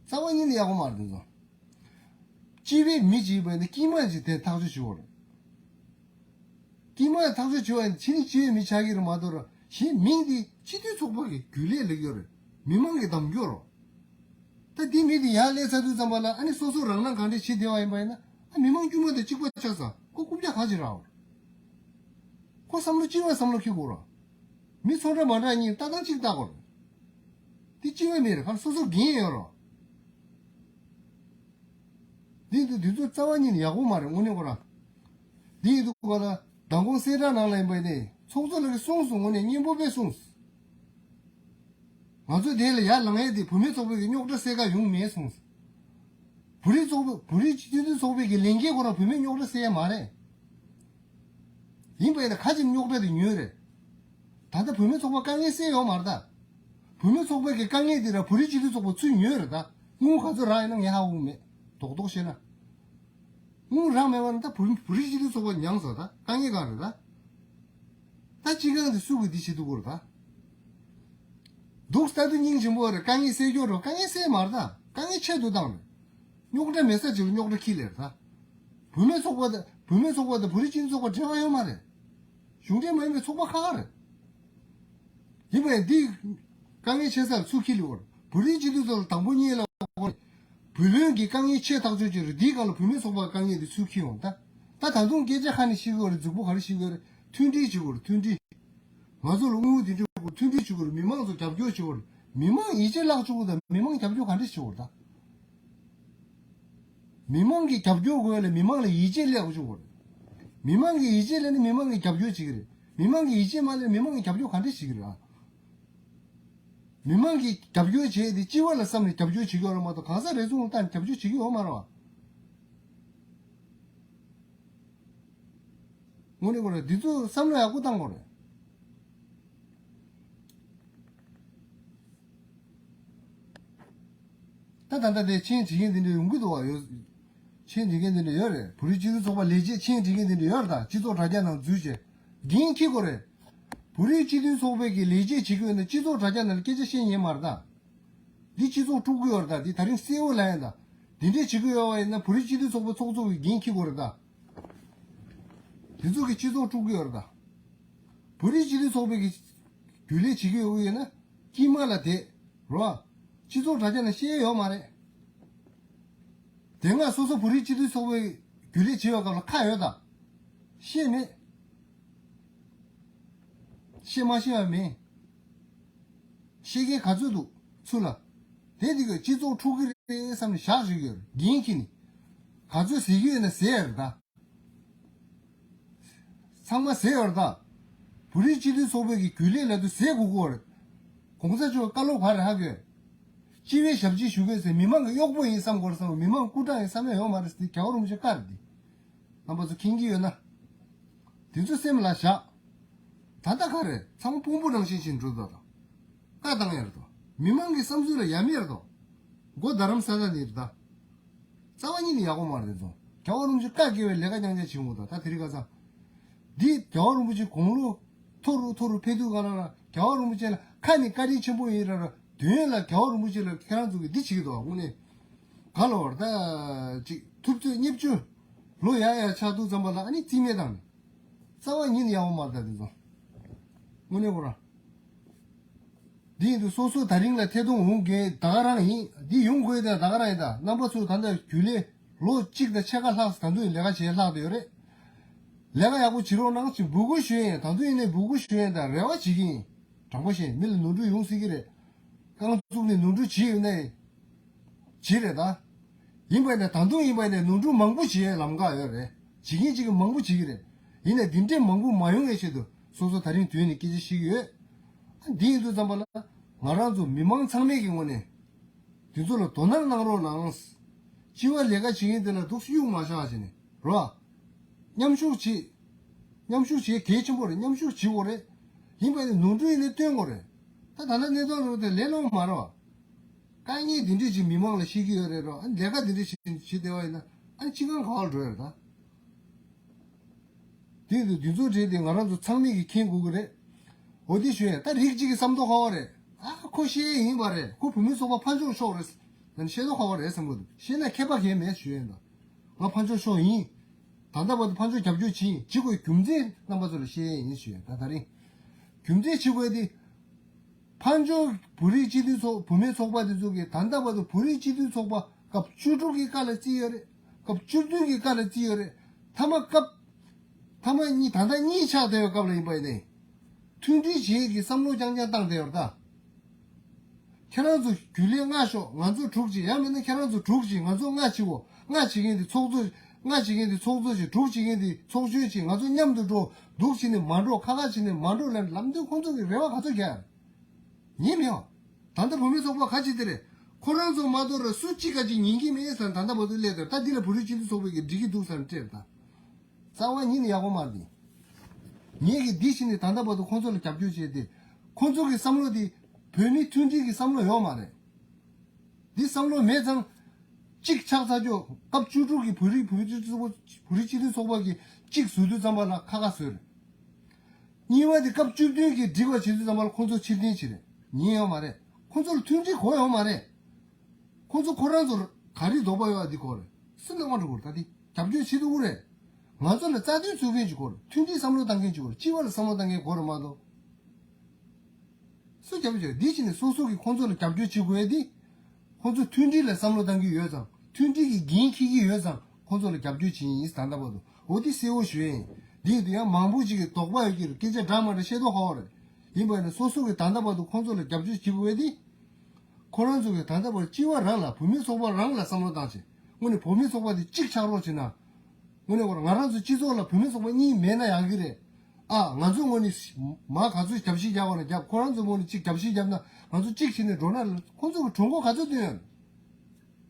རྩ་བ་ཉིད་ནས་ཡག་པོ་མ་རེད་དེ་ཚོ། སྤྱི་པའི་མི་གཅིག་པ་ནི་དཀྱིལ་མ་གཅིག་དེ་ཐག་གཅོད་བྱེད་དགོས་རེད། དཀྱིལ་མ་ཐག་གཅོད་བྱེད་པ་ཡིན་ཕྱི་ནི་སྤྱི་པའི་མི་ཆགས་ཀྱི་རེད་མ་གཏོགས་ར་གཞན་མིང་དེ་སྤྱི་མཐུན་ཚོགས་པ་གི་རྒྱུན་ལས་ལེགས་ཡོད་རེད། མི་མང་གི་གདམ་སྐྱོར་རོ། ད་དེ་མི་དེ་ཡར་སླེབས་ཚར་དུས་ཙམ་པ་ལ་ཨ་ནི་སོ་སོ་རང་སྣང་གང་འདྲ་བྱེད་བསྡད་པ་ཡིན་པ་ཡིན་ན་ཨ་མི་མང་དཀྱུས་མ་དང་གཅིག་པ་ཆགས་ས་ཁོ་རྐུབ་བཀྱག་ག་ཅིག་རག་རོ། ཁོ་བསམ་བློ་གཅིག་པ་བསམ་བློ་འཁྱེར་དགོས་རོ། མི་ཚོ་འདྲ་མ་འདྲ་གཉིས་ལྟ་སྟངས་གཅིག་ལྟ་དགོས་རེད། དེ་གཅིག་པ་མི་རེད་ག་སོ་སོ་འགན་ཡོད་རོ། འདི་འདི་འདི་ཚོ་རྩ་བ་ཉིད་ནས་ཡག་པོ་མ་རེད་དངོས་གནས་ཁོ་རང་། འདི་ཡི་འདུག་ག་ལ་མདང་དགོང་གསལ་བསྒྲགས་ནང་ལ་ཡིན་པ་ནི་ཚོགས་གཙོ་ལགས་ཀྱིས་གསུངས་སོང་དངོས་གནས་སྙན་པོ་དཔེ་གསུངས། ང་ཚོ་དེ་ལ་ཡར་ལངས་ཡས་དེ་བུད་མེད་ཚོགས་པའི་གི་རྙོག་དྲ་སེལ་ག་ཡོང་མེད་གསུངས། བོད་རིགས་ཚོགས་པའི་བོད་རིགས་སྤྱི་མཐུན་ཚོགས་པའི་གི་ལས་འགན་ཁོ་རང་བུད་མེད་རྙོག་དྲ་སེལ་ཡས་མ་རེད། ཡིན་པ་ཡིན་ན་ཁ་ཅིག་རྙོག་དྲ་དེ་ཉོས་རེད། ད་ལྟ་བུད་མེད་ཚོགས་པ་དཀའ་ངལ་སེལ་ཡོད་མ་རེད་ད། བུད་མེད་ཚོགས་པའི་གི་དཀའ་ངལ་དེ་ར་བོད་རིགས་སྤྱི་མཐུན་ཚོགས་པ་ཚུར་ཉོས་རེད་ད། དངུལ་ག་ཚོད་རག་ཡིན་ན་ངས་ཧ་གོ་གི་མེད། རྡོག་རྡོག་བཤད་ན། དངུལ་རག་མེད་པ་ན་ད་བོད་བོད་རིགས་སྤྱི་མཐུན་ཚོགས་པ་མྱངས་སོང་ད་དཀའ་ངལ་གང་རེད་ད། ད་སྤྱི་ཁང་དེ་སུ་གི་འདི་བྱེད་ཐུབ་ཀྱི་རེད་ད། འདུག་ལྟ་དུས་སྙིང་རྗེ་པོ་རེད་དཀའ་ངལ་སེལ་རྒྱུ་རེད་དཀའ་ངལ་སེལ་མ་རེད་ད་དཀའ་ངལ་ཆེ་དུ་བཏང་རེད། རྙོག་དྲ་མེད་ས་ཅིག་ལ་རྙོག་དྲ་ཁྱི་ལེར་ད། བུད་མེད་ཚོགས་པ་དང་བུད་མེད་ཚོགས་པ་དང་བོད་རིགས་སྤྱི་མཐུན་ཚོགས་པ་འབྲེལ་བ་ཡོད་མ་རེད། གཞུང་འབྲེལ་མ་ཡིན་པའི་ཚོགས་པ་ཁག་ཁག་རེད། ཡིན་པས་འདི་དཀའ་ངལ་ཆེ་ས་ལ་ཚུར་ཁྱི་ལེ་བར་བོད་རིགས་སྤྱི་མཐུན་ཚོགས་ལ་དང་པོ་གཉིས་ལ་བོད་བློན་གྱི་དཀའ་ངལ་ཆེ་ཐག་ཆོད་ཅིག་རེད་འདིའི་སྒང་ལ་བུད་མེད་ཚོགས་པ་དཀའ་ངལ་འདི་ཚུར་ཁྱི་ཡོང་ད། ད་ད་དུང་སྐད་ཆ་ཁ་ནས་བཤད་དགོས་རེད་རྫིག་པོ་ག་རེ་བཤད་དགོས་རེད་མཐུན་སྒྲིལ་བྱེད་དགོས་རེད་མཐུན་སྒྲིལ། ང་ཚོ་ལ་དངུལ་དེ་འདྲ་དགོས་མཐུན་སྒྲིལ་བྱེད་དགོས་རེད་མི་མང་ཚོ་རྒྱབ་སྐྱོར་བྱེད་དགོས་རེད་མི་མང་ཡིད་ཆེས་བརླག་བཅུག་དང་མི་མང་རྒྱབ་སྐྱོར་ག་འདྲ་བྱེད་དགོས་རེད་ད། མི་མང་གི་རྒྱབ་སྐྱོར་དགོས་ལ་མི་མང་ལ་ཡིད་ཆེས་སླེབས་བཅུག་དགོས་རེད། མི་མང་གི་ཡིད་ཆེས་སླེབས་ན་མི་མང་གི་རྒྱབ་སྐྱོར་བྱེད་ཀྱི་རེད། མི་མང་གི་ཡིད་ཆེས་མ་སླེབས་ན་མི་མང་གི་རྒྱབ་སྐྱོར་ག་འདྲ་བྱེད་ཀྱི་རེད་ཨ། མི་མང་གི་རྒྱབ་སྐྱོར་བྱེད་དེ་སྤྱི་བ་ལ་བསམ་ནས་རྒྱབ་སྐྱོར་བྱེད་ཀྱི་ཡོད་རེད་མ་གཏོགས་གང་ཟག་རེ་ཟུང་ལ་བལྟས་ནས་རྒྱབ་སྐྱོར་བྱེད་ཀྱི་ཡོད་མ་རེད་བ། དངོས་གནས་ཁོ་རང་འདི་ཚོ་བསམ་བློ་ཡག་པོ་བཏང་དགོས་རེད། ད་ད་ལྟ་དེ་མཆན་བྲིས་མཁན་དེ་འདྲ་ཡོང་གི་འདུག་བ་ཡོད། མཆན་བྲིས་མཁན་དེ་འདྲ་ཡོད་རེད་བོད་རིགས་སྤྱི་མཐུན་ཚོགས་པ་ལས་བྱེད་མཆན་བྲིས་མཁན་དེ་འདྲ་ཡོད་རེད་ད་སྤྱི་ཚོགས་དྲ་རྒྱ་ནང་འཛུལ་བྱས་འགན་འཁྱེར་དགོས་རེད། བོད་རིགས་སྤྱི་མཐུན་ཚོགས་པའི་གི་ལས་བྱེད་བྱེད་དགོས་ན་སྤྱི་ཚོགས་དྲ་རྒྱ་ནང་ལ་སྐད་ཆ་བཤད་ཉན་མ་རེད་ད། འདི་སྤྱི་ཚོགས་དཀྲུག་གི་ཡོད་རེད་ད་འདི་ད་རིང་གསལ་བོ་ལ་ཡིན་ད། འདི་འདྲས་བྱེད་ཀྱི་ཡོད་བ་ཡིན་ན་བོད་རིགས་སྤྱི་མཐུན་ཚོགས་པའི་ཚོགས་གཙོ་གི་འགན་འཁྱེར་དགོས་རེད་ད། དེ་ཚོ་གི་སྤྱི་ཚོགས་དཀྲུག་གི་ཡོད་རེད་ད། བོད་རིགས་སྤྱི་མཐུན་ཚོགས་པའི་གི་རྒྱུན་ལས་བྱེད་ཀྱི་ཡོད་ཡིན་ན་དཀྱིལ་མ་ལ་བསྡད་རོ། སྤྱི་ཚོགས་དྲ་རྒྱ་ནང་བཤད་ཡོད་མ་རེད། དེ་སྔ་སོ་སོ་བོད་རིགས་སྤྱི་མཐུན་ཚོགས་པའི་རྒྱུན་ལས་བྱེད་པའི་སྐབས་ལ་ཁ་ཡོད་ད། བཤད་མེད། བཤད་མ་ཤེས་པ་མིན། བཤད་མཁན་ག་ཚོད་འདུག་ཚུར་ལ། དེ་འདི་གི་སྤྱི་ཚོགས་འཁྲུག་གི་རེད་བསམ་ནས་བཞག་བཞག་གི་ཡོད་རེད་འགན་འཁྱེར་ནས། ག་ཚོད་ཟེར་གྱི་ཡོད་ན་ཟེར་ཡ་རེད་ད། ཚང་མ་ཟེར་ཡ་རེད་ད། བོད་རིགས་སྤྱི་མཐུན་ཚོགས་པའི་གི་རྒྱུན་ལས་ལབ་དུས་ཟེར་དགོས་ཀྱི་ཡོད་རེད། གོང་ས་མཆོག་བཀའ་སློབ་ག་རེ་ཧ་གོ། སྤྱི་པའི་ཞབས་ཕྱི་ཞུ་དགོས་ཟེར་མི་མང་གི་གཡོག་པོ་ཡིན་བསམ་དགོས་རེད་བསམ་མི་མང་སྐུ་དྲག་ཡིན་བསམ་ཡ་ཡོད་མ་རེད་ཟེར་དེ་རྒྱལ་བ་རིན་པོ་ཆེ་བཀའ་རེད་དེ། རྣམ་པ་ཚོ་མཁྱེན་གྱི་ཡོད་ན། དེ་ཚོ་སེམས་ལ་བཞག་ད་ལྟ་ག་རེད་ཚང་མ་དཔོན་པོ་རང་བཞིན་བྱས་འགྲོ་འདུག་ད། བཀའ་བཏང་ཡ་རེད་དོ། མི་མང་གི་བསམ་ཚུལ་ལ་ཡ་མེད་རེད་དོ། མགོ་རྡ་རམ་ས་ད་ནི་རེད་ད། རྩ་བ་ཉིད་ནས་ཡག་པོ་མ་རེད་དོ། རྒྱལ་བ་རིན་པོ་ཆེ་བཀའ་དགེ་བའི་ལས་ཀ་རྐྱང་རྐྱང་བྱེད་འོང་ད་ད་དེ་རིང་ཁ་སང་། འདི་རྒྱལ་བ་རིན་པོ་ཆེ་དགུང་ལོ་མཐོ་རུ་མཐོ་རུ་ཕེབས་དུས་ག་ལ་ལ་རྒྱལ་བ་རིན་པོ་ཆེ་ལ་ཁ་ནས་བཀའ་དྲིན་ཆེན་པོ་ཡིན་ར་ར། དོན་ལ་རྒྱལ་བ་རིན་པོ་ཆེ་ལ་ཁྱེད་རང་ཚོ་གིས་འདི་བྱེད་ཀྱི་འདུག་དངོས་གནས། ག་ལ་བར་ད་ཅིག་ཐུབ་ཚོད་བརྙས་བཅོས་ལོ་ཡ་ཡ་ཆགས་དུས་ཙམ་པ་ལ་ཨ་ནི་རྩིས་མེད་བཏང་ནས་རྩ་བ་ཉིད་ནས་ཡག་པོ་མ་རེད་ད་དེ་ཚོ་དངོས་གནས་ཁོ་རང་ འདི་ཡིན་དུས་སོ་སོ་ད་རིང་ལ་ཐད་གཏོང་འོང་མཁན་ད་ག་རང་ཡིན། འདི་ཡོང་དགོས་དེ་ད་ག་རང་ཡིན། ད་རྣམ་པ་ཚོ་ད་ལྟ་རྒྱུན་ལས་ལོ་གཅིག་དང་ཕྱེད་ཀ་ལྷག་ད་དུང་ལས་ཀ་བྱས་ལྷག་བསྡད་ཡོད་རེད། ལས་ཀ་ཡག་པོ་བྱེད་རོགས་གནང་ཞེས་འབོད་སྐུལ་ཞུ་ཡིན། ད་དུང་ཡིན་ནའི་འབོད་སྐུལ་ཞུ་ཡིན། ད་རེ་བ་བྱེད་ཀྱི་ཡིན། དྲང་པོ་བཤད། མི་ལ་ནོར་འཁྲུལ་ཡོང་སྲིད་ཀྱི་རེད། རྐང་བཙུགས་ནས་ནོར་འཁྲུལ་བྱེད་ཡོད་ནའི་བྱེད་རེད་ད། ཡིན་པ་ཡིན་ན་ད་དུང་ཡིན་པ་ཡིན་ན་ནོར་འཁྲུལ་མང་པོ་བྱེད་ཡས་ལམ་ཁ་ཡོད་རེད། བྱེད་མཁན་གཅིག་གིས་མང་པོ་བྱེད་ཀྱི་རེད། ཡིན་ནའི་འདི་འདྲའི་མང་པོ་མ་ཡོང་ངེས་ཆེད་དུ་སོ་སོ་ད་རིང་དུས་ནས་སྐད་ཆ་བཤད་ཀྱི་ཡོད། ཨ་འདི་ཡིན་དུས་ཙམ་པ་ལ་ང་རང་ཚོ་མི་མང་ཚང་མས་ཀྱི་ངོས་ནས་འདི་ཚོ་ལ་དོ་སྣང་གནང་རོགས་གནང་། སྤྱི་པ་ལས་ཀ་བྱེད་མཁན་དེ་ལ་འདུག་གཡུག་མ་བཞག་བྱས་ནས་རོ། མཉམ་ཞུགས་བྱེད། མཉམ་ཞུགས་བྱེད་གལ་ཆེན་པོ་རེད། མཉམ་ཞུགས་བྱེད་དགོས་རེད། ཡིན་པ་ཡིན་ནོར་འཁྲུལ་ཡིན་ནའི་སྟོན་དགོས་རེད། ད་ད་ལྟ་གནས་སྟངས་རོ་དེ་ལས་སླ་པོ་མ་རེད་བ། དཀའ་ངལ་འདི་འདྲས་ཅིག་མི་མང་ལ་བཤད་ཀྱི་ཡོད་རེད་རོ། ཨ་ལས་ཀ་འདི་འདྲས་ཅིག་བྱེད་བསྡད་པ་ཡིན་ན་ཨ་ནི་སྤྱི་ཁང་ག་པར་འགྲོ་ཡ་རེད་ད། དེ་དུས་འདི་ཚོ་གྲས་དེ་ང་རང་ཚོ་ཚང་མས་ཀྱི་མཁྱེན་དགོས་ཀྱི་རེད། འོ་དེ་ཞུ་ཡ། ད་རིགས་གཅིག་གི་བསམ་ཚུལ་ག་པར་རེད། ཨ་ཁོ་ཤེས་ཡིན་པ་རེད། ཁོ་བུད་མེད་ཚོགས་པ་ཕར་ཕྱོགས་ཤོག་རེད། ད་ནི་ཤེས་ཚོད་ག་པར་རེད་བསམ་གྱི་འདུག་ཤེས་ན་ཁྱད་པར་གང་ཡང་མེད་ཞུ་ཡ་ཡིན་ད། ང་ཕར་ཕྱོགས་ཤོག་ཡིན། ད་ལྟ་བར་དུ་ཕར་ཕྱོགས་རྒྱབ་སྐྱོར་བྱེད་ཡིན། བྱེད་དགོས་རྒྱུ་མཚན་རྣམ་པ་ཚོ་ལ་བཤད་ཡ་ཡིན་ཞུ་ཡ། ད་ད་རིང་རྒྱུ་མཚན་བྱེད་དགོས་དེ། ཕར་ཕྱོགས་བོད་རིགས་སྤྱི་མཐུན་ཚོགས། བུད་མེད་ཚོགས་པ་དེ་ཚོ་གིས་ད་ལྟ་བར་དུ་བོད་རིགས་སྤྱི་མཐུན་ཚོགས་པ་སྐབས་བཅུ་དྲུག་གི་སྐབས་ལ་བརྩིས་ཡོད་རེད། སྐབས་བཅུ་བདུན་གྱི་སྐབས་ལ་བརྩིས་ཡོད་རེད། མཐའ་མ་སྐབས། མཐའ་མ་གཉིས། ད་ལྟ་གཉིས་ཆགས་བསྡད་ཡོད་སྐབས་ལ་ཡིན་པ་ཡིན་ནའི། མཐུན་སྒྲིལ་བྱེད་ཀྱི་བསམ་བློ་རྐྱང་རྐྱང་བཏང་བསྡད་ཡོད་རེད་ད། ཁྱེད་རང་ཚོ་རྒྱུན་ལས་ལྔ་ཤོག་ང་ཚོ་དྲུག་ཅིག་ཡང་མིན་ན་ཁྱེད་རང་ཚོ་དྲུག་ཅིག་ང་ཚོ་ལྔ་ཅིག་འོ། ལྔ་བྱེད་མཁན་དེ་ཚོགས་གཙོ། ལྔ་བྱེད་མཁན་དེ་ཚོགས་གཙོ་ཅིག་དྲུག་བྱེད་མཁན་དེ་ཚོགས་གཞོན་ཅིག་ང་ཚོ་མཉམ་དུ་འགྲོ། འདུག་བྱས་ནས་མ་འགྲོ། ཁ་ཁ་བྱས་ནས་མ་འགྲོ་ལབ་ལབ་དུས་ཁོང་ཚོ་གི་རེ་བ་ག་ཚོད་རྒྱག་ཡ་རེད། ཉན་མི་ཡོང་། ད་ལྟ་བུད་མེད་ཚོགས་པ་ག་ཅིག་དེ་རེད། ཁོ་རང་ཚོ་མ་གཏོགས་ར་སུ་གཅིག་ག་ཅིག་ཉན་གྱི་མེད་ཟེར་ད་ལྟ་བར་དུ་སླེབས་དང་། ད་འདི་ལ་བོད་རིགས་སྤྱི་མཐུན་ཚོགས་པས་ཀྱི་འགྲིག་གི་འདུག་ཟེར་ནས་སྤྲད་ད། རྩ་བ་ཉིད་ནས་ཡག་པོ་མ་རེད། ངས་ཀྱི་འདི་བྱས་ནས་ད་ལྟ་བར་དུ་ཁོང་ཚོ་ལ་རྒྱབ་སྐྱོར་བྱས་ཏེ། ཁོང་ཚོ་གི་བསམ་བློ་དེ་བོད་མི་མཐུན་སྒྲིལ་གྱི་བསམ་བློ་ཡོད་མ་རེད། འདི་བསམ་བློ་མེད་ཙང་། གཅིག་ཆགས་ཚར་ཆོག་སྐབས་བཅུ་དྲུག་གི་བོད་རིགས། བོད་རིགས་སྤྱི་མཐུན་ཚོགས་པ། བོད་རིགས་སྤྱི་མཐུན་ཚོགས་པ་གིས་གཅིག་བཟོ་དུས་ཙམ་པ་ལ་ཁ་ཁ་བཟོས་རེད། གཉིས་པ་དེ་སྐབས་བཅུ་བདུན་གྱིས་འགྲིག་པ་བྱེད་དུས་ཙམ་པ་ལ་ཁོང་ཚོ་ཕྱིར་འཐེན་བྱེད་རེད། ཉན་ཡོད་མ་རེད། ཁོང་ཚོར་མཐུན་སྒྲིལ་དགོས་ཡོད་མ་རེད། ཁོང་ཚོ་ཁོ་རང་ཚོར་ག་རེ་དོགས་པ་ཡོད་ཨ། འདི་དགོས་རེད། སུ་ལ་དབང་འགྲོ་དགོས་རེད། ད་འདི་རྒྱབ་སྐྱོར་བྱེད་ཐུབ་ཀྱི་རེད། ང་ཚོ་ལ་རྩ་དོན་བཙུགས་མཁན་ཅིག་དགོས་རེད། མཐུན་སྒྲིལ་བསམ་བློ་བཏང་མཁན་ཅིག་དགོས་རེད། སྤྱི་པ་ལ་བསམ་བློ་བཏང་མཁན་དགོས་རེད་མ་གཏོགས། སུ་རྒྱབ་སྐྱོར། འདི་བྱས་ནས་སོ་སོ་གིས་ཁོང་ཚོ་ལ་རྒྱབ་སྐྱོར་བྱེད་དགོས་ཡ་འདི། ཁོང་ཚོ་མཐུན་སྒྲིལ་ལ་བསམ་བློ་བཏང་གི་ཡོད་ཙང་། མཐུན་སྒྲིལ་གྱི་འགན་འཁྱེར་གྱི་ཡོད་ཙང་། ཁོང་ཚོ་ལ་རྒྱབ་སྐྱོར་བྱེད་ཡིན། ད་ལྟ་བར་དུ་འོ་དེ་གསལ་བོ་ཞུ་ཡ་ཡིན། འདི་ཡིན་དུས་ཡང་མང་པོ་ཅིག་གིས་དོགས་པ་ཡོད་ཀྱི་རེད། སྐད་ཆ་འདྲ་མ་འདྲ་བཤད་མདོག་ཁ་པོ་རེད། ཡིན་པ་ཡིན་ན་སོ་སོ་གིས་ད་ལྟ་བར་དུ་ཁོང་ཚོ་ལ་རྒྱབ་སྐྱོར་བྱེད་དགོས་ཡ་འདི། ཁོ་རང་ཚོ་གིས་ད་ལྟ་བར་སྤྱི་པ་རང་ལ། བུད་མེད་ཚོགས་པ་རང་ལ་བསམ་བློ་བཏང་བྱས། དངོས་གནས་བུད་མེད་ཚོགས་པ་དེ་གཅིག་ཆགས་རོགས་བྱེད་ན། དངོས་གནས་ཁོ་རང་། ང་རང་ཚོ་སྤྱི་ཚོགས་ལ་བུད་མེད་ཚོགས་པ་གཉིས་མེད་ན་ཡག་གི་རེད། ཨ། ང་ཚོ་ངོས་ནས་མར་ག་ཚོད་རྒྱབ་བཤིག་རྒྱག་པ་ན་རྒྱབ། ཁོ་རང་ཚོ་ངོས་ནས་གཅིག་རྒྱབ་བཤིག་བརྒྱབ་ན། ང་ཚོ་གཅིག་བྱས་ནས་འགྲོ་ན་ཁོ་ཚོ་གི་གྲོས་འགོ་ག་ཚོད་བཏོན་ཡོད།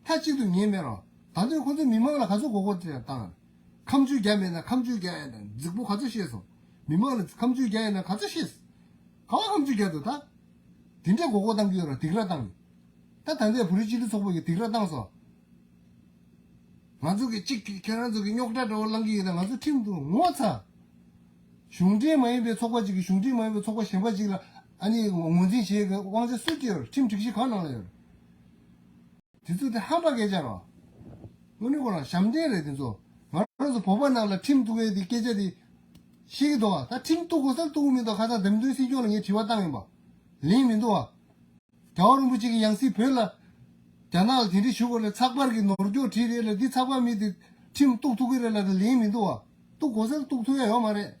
མཐའ་གཅིག་ཏུ་ཉན་མེད་རོགས། ད་དུང་ཁོ་ཚོས་མི་མང་ལ་ག་ཚོད་མགོ་སྐོར་བཏང་། ཁ་མཆུ་རྒྱག་མེད་ན་ཁ་མཆུ་རྒྱག་ཡ་དང་། རྫིག་པོ་ག་ཚོད་བཤད་སོང་། མི་མང་ལ་ཁ་མཆུ་རྒྱག་ཡ་ན་ག་ཚོད་བཤད། ག་བ་ཁ་མཆུ་རྒྱག་འདུག་ད། དེ་འདྲའི་མགོ་སྐོར་བཏང་གི་ཡོད་ར། སྡིགས་ར་བཏང་། ད་ད་ལྟའི་བོད་རིགས་སྤྱི་མཐུན་ཚོགས་པ་གིས་སྡིགས་ར་བཏང་སོང་། ང་ཚོ་གིས་གཅིག་གིས་ཁྱེད་རང་ཚོ་གི་རྙོག་དྲ་འདྲ་བོ་བསླང་གི་ཡོད་ན་ང་ཚོ་ཁྲིམས་ཐོག་ངོ་ཚ། གཞུང་འབྲེལ་མ་ཡིན་པའི་ཚོགས་པ་གཅིག་གིས་གཞུང་འབྲེལ་མ་ཡིན་པའི་ཚོགས་པ་གཞན་པ་གཅིག་ལ་ཨ་ནི་ངོས་འཛིན་བྱེད་དབང་ཆ་སུས་སྤྲད་ཡོད། ཁྲིམས་སྒྲིག་གཞི་གང་ནང་ལ་ཡོད། དེ་ཚོ་དེ་ཧམ་པ་སྐད་ཆ་རེད། དངོས་གནས་ཁོ་རང་ཞབས་འདྲེན་རེད་དེ་ཚོ། ང་རང་ཚོ་བོད་པ་ནང་ལ་ཁྲིམས་གཏུག་ཡས་དེ་སྐད་ཆ་དེ་བཤད་ཀྱི་འདུག་བ། ད་ཁྲིམས་གཏུག་དགོས་སར་གཏུག་གི་མི་འདུག་ཁ་སང་བདམས་ཐོན་སྲིད་སྐྱོང་ལ་ངས་དྲི་བ་བཏང་ཡིན་པ། ལན་མི་འདུག་བ། རྒྱལ་བ་རིན་པོ་ཆེ་གི་ཡང་སྲིད་བོད་ལ། རྒྱ་ནག་ལ་དེ་འདྲ་ཞུ་དགོས་ལ། ཚགས་པར་གྱི་ནོར་འཁྱོག་བྲིས་རེད་ལ། འདི་ཚགས་པར་མི་དེ་ཁྲིམས་གཏུག་ཐུབ་ཀྱི་རེད་ལ། ད་ལན་མི་འདུག་བ། གཏུག་དགོས་སར་གཏུག་ཐུབ་ཡ་ཡོད་མ་རེད།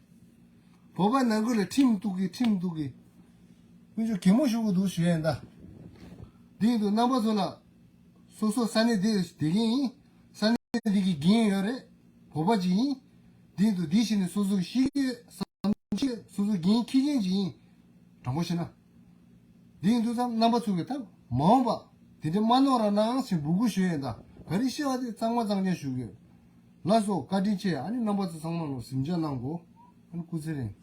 བོད་པ་ནང་ཁུལ་ལ་ཁྲིམས་གཏུག་གི། ཁྲིམས་གཏུག་གི། དཀོན་མཆོག་གད་མོ་ཤོར་གི་འདུག་ཞུ་ཡ་ཡིན་ད། འདི་ཡིན་དུས་རྣམ་པ་ཚོ་ལ། སོ་སོ་ས་གནས་དེ་བསྡད་མཁན་ཡིན། ས་གནས་དེ་གི་འགན་ཡོད་རེད། བོད་པ་ཅིག་ཡིན། འདི་ཡིན་དུས་འདི་བྱས་ནས་སོ་སོ་གི་ཤེས་ཡོད་བསམ་ཤེས། སོ་སོ་འགན་འཁྱེར་མཁན་ཅིག་ཡིན། དྲང་པོ་བཤད་ན། འདི་ཡིན་དུས་ཙམ་རྣམ་པ་ཚོ་གིས་ད་མ་འོངས་པ་དེ་འདྲ་མ་གནང་རོགས་གནང་ཞེས་འབོད་སྐུལ་ཞུ་ཡ་ཡིན་ད། ག་རེ་བཤད་པ་དེ་གཙང་མ་གཙང་རྐྱང་ཞུ་གི་ཡོད། ལགས་སོ། བཀའ་དྲིན་ཆེ། ཨ་ནི་རྣམ་པ་ཚོ་ཚང་མ་ལ་གཟིམ་འཇག་གནང་དགོས། ཨ་ནི་སྐུ་ཚེ་རིང་།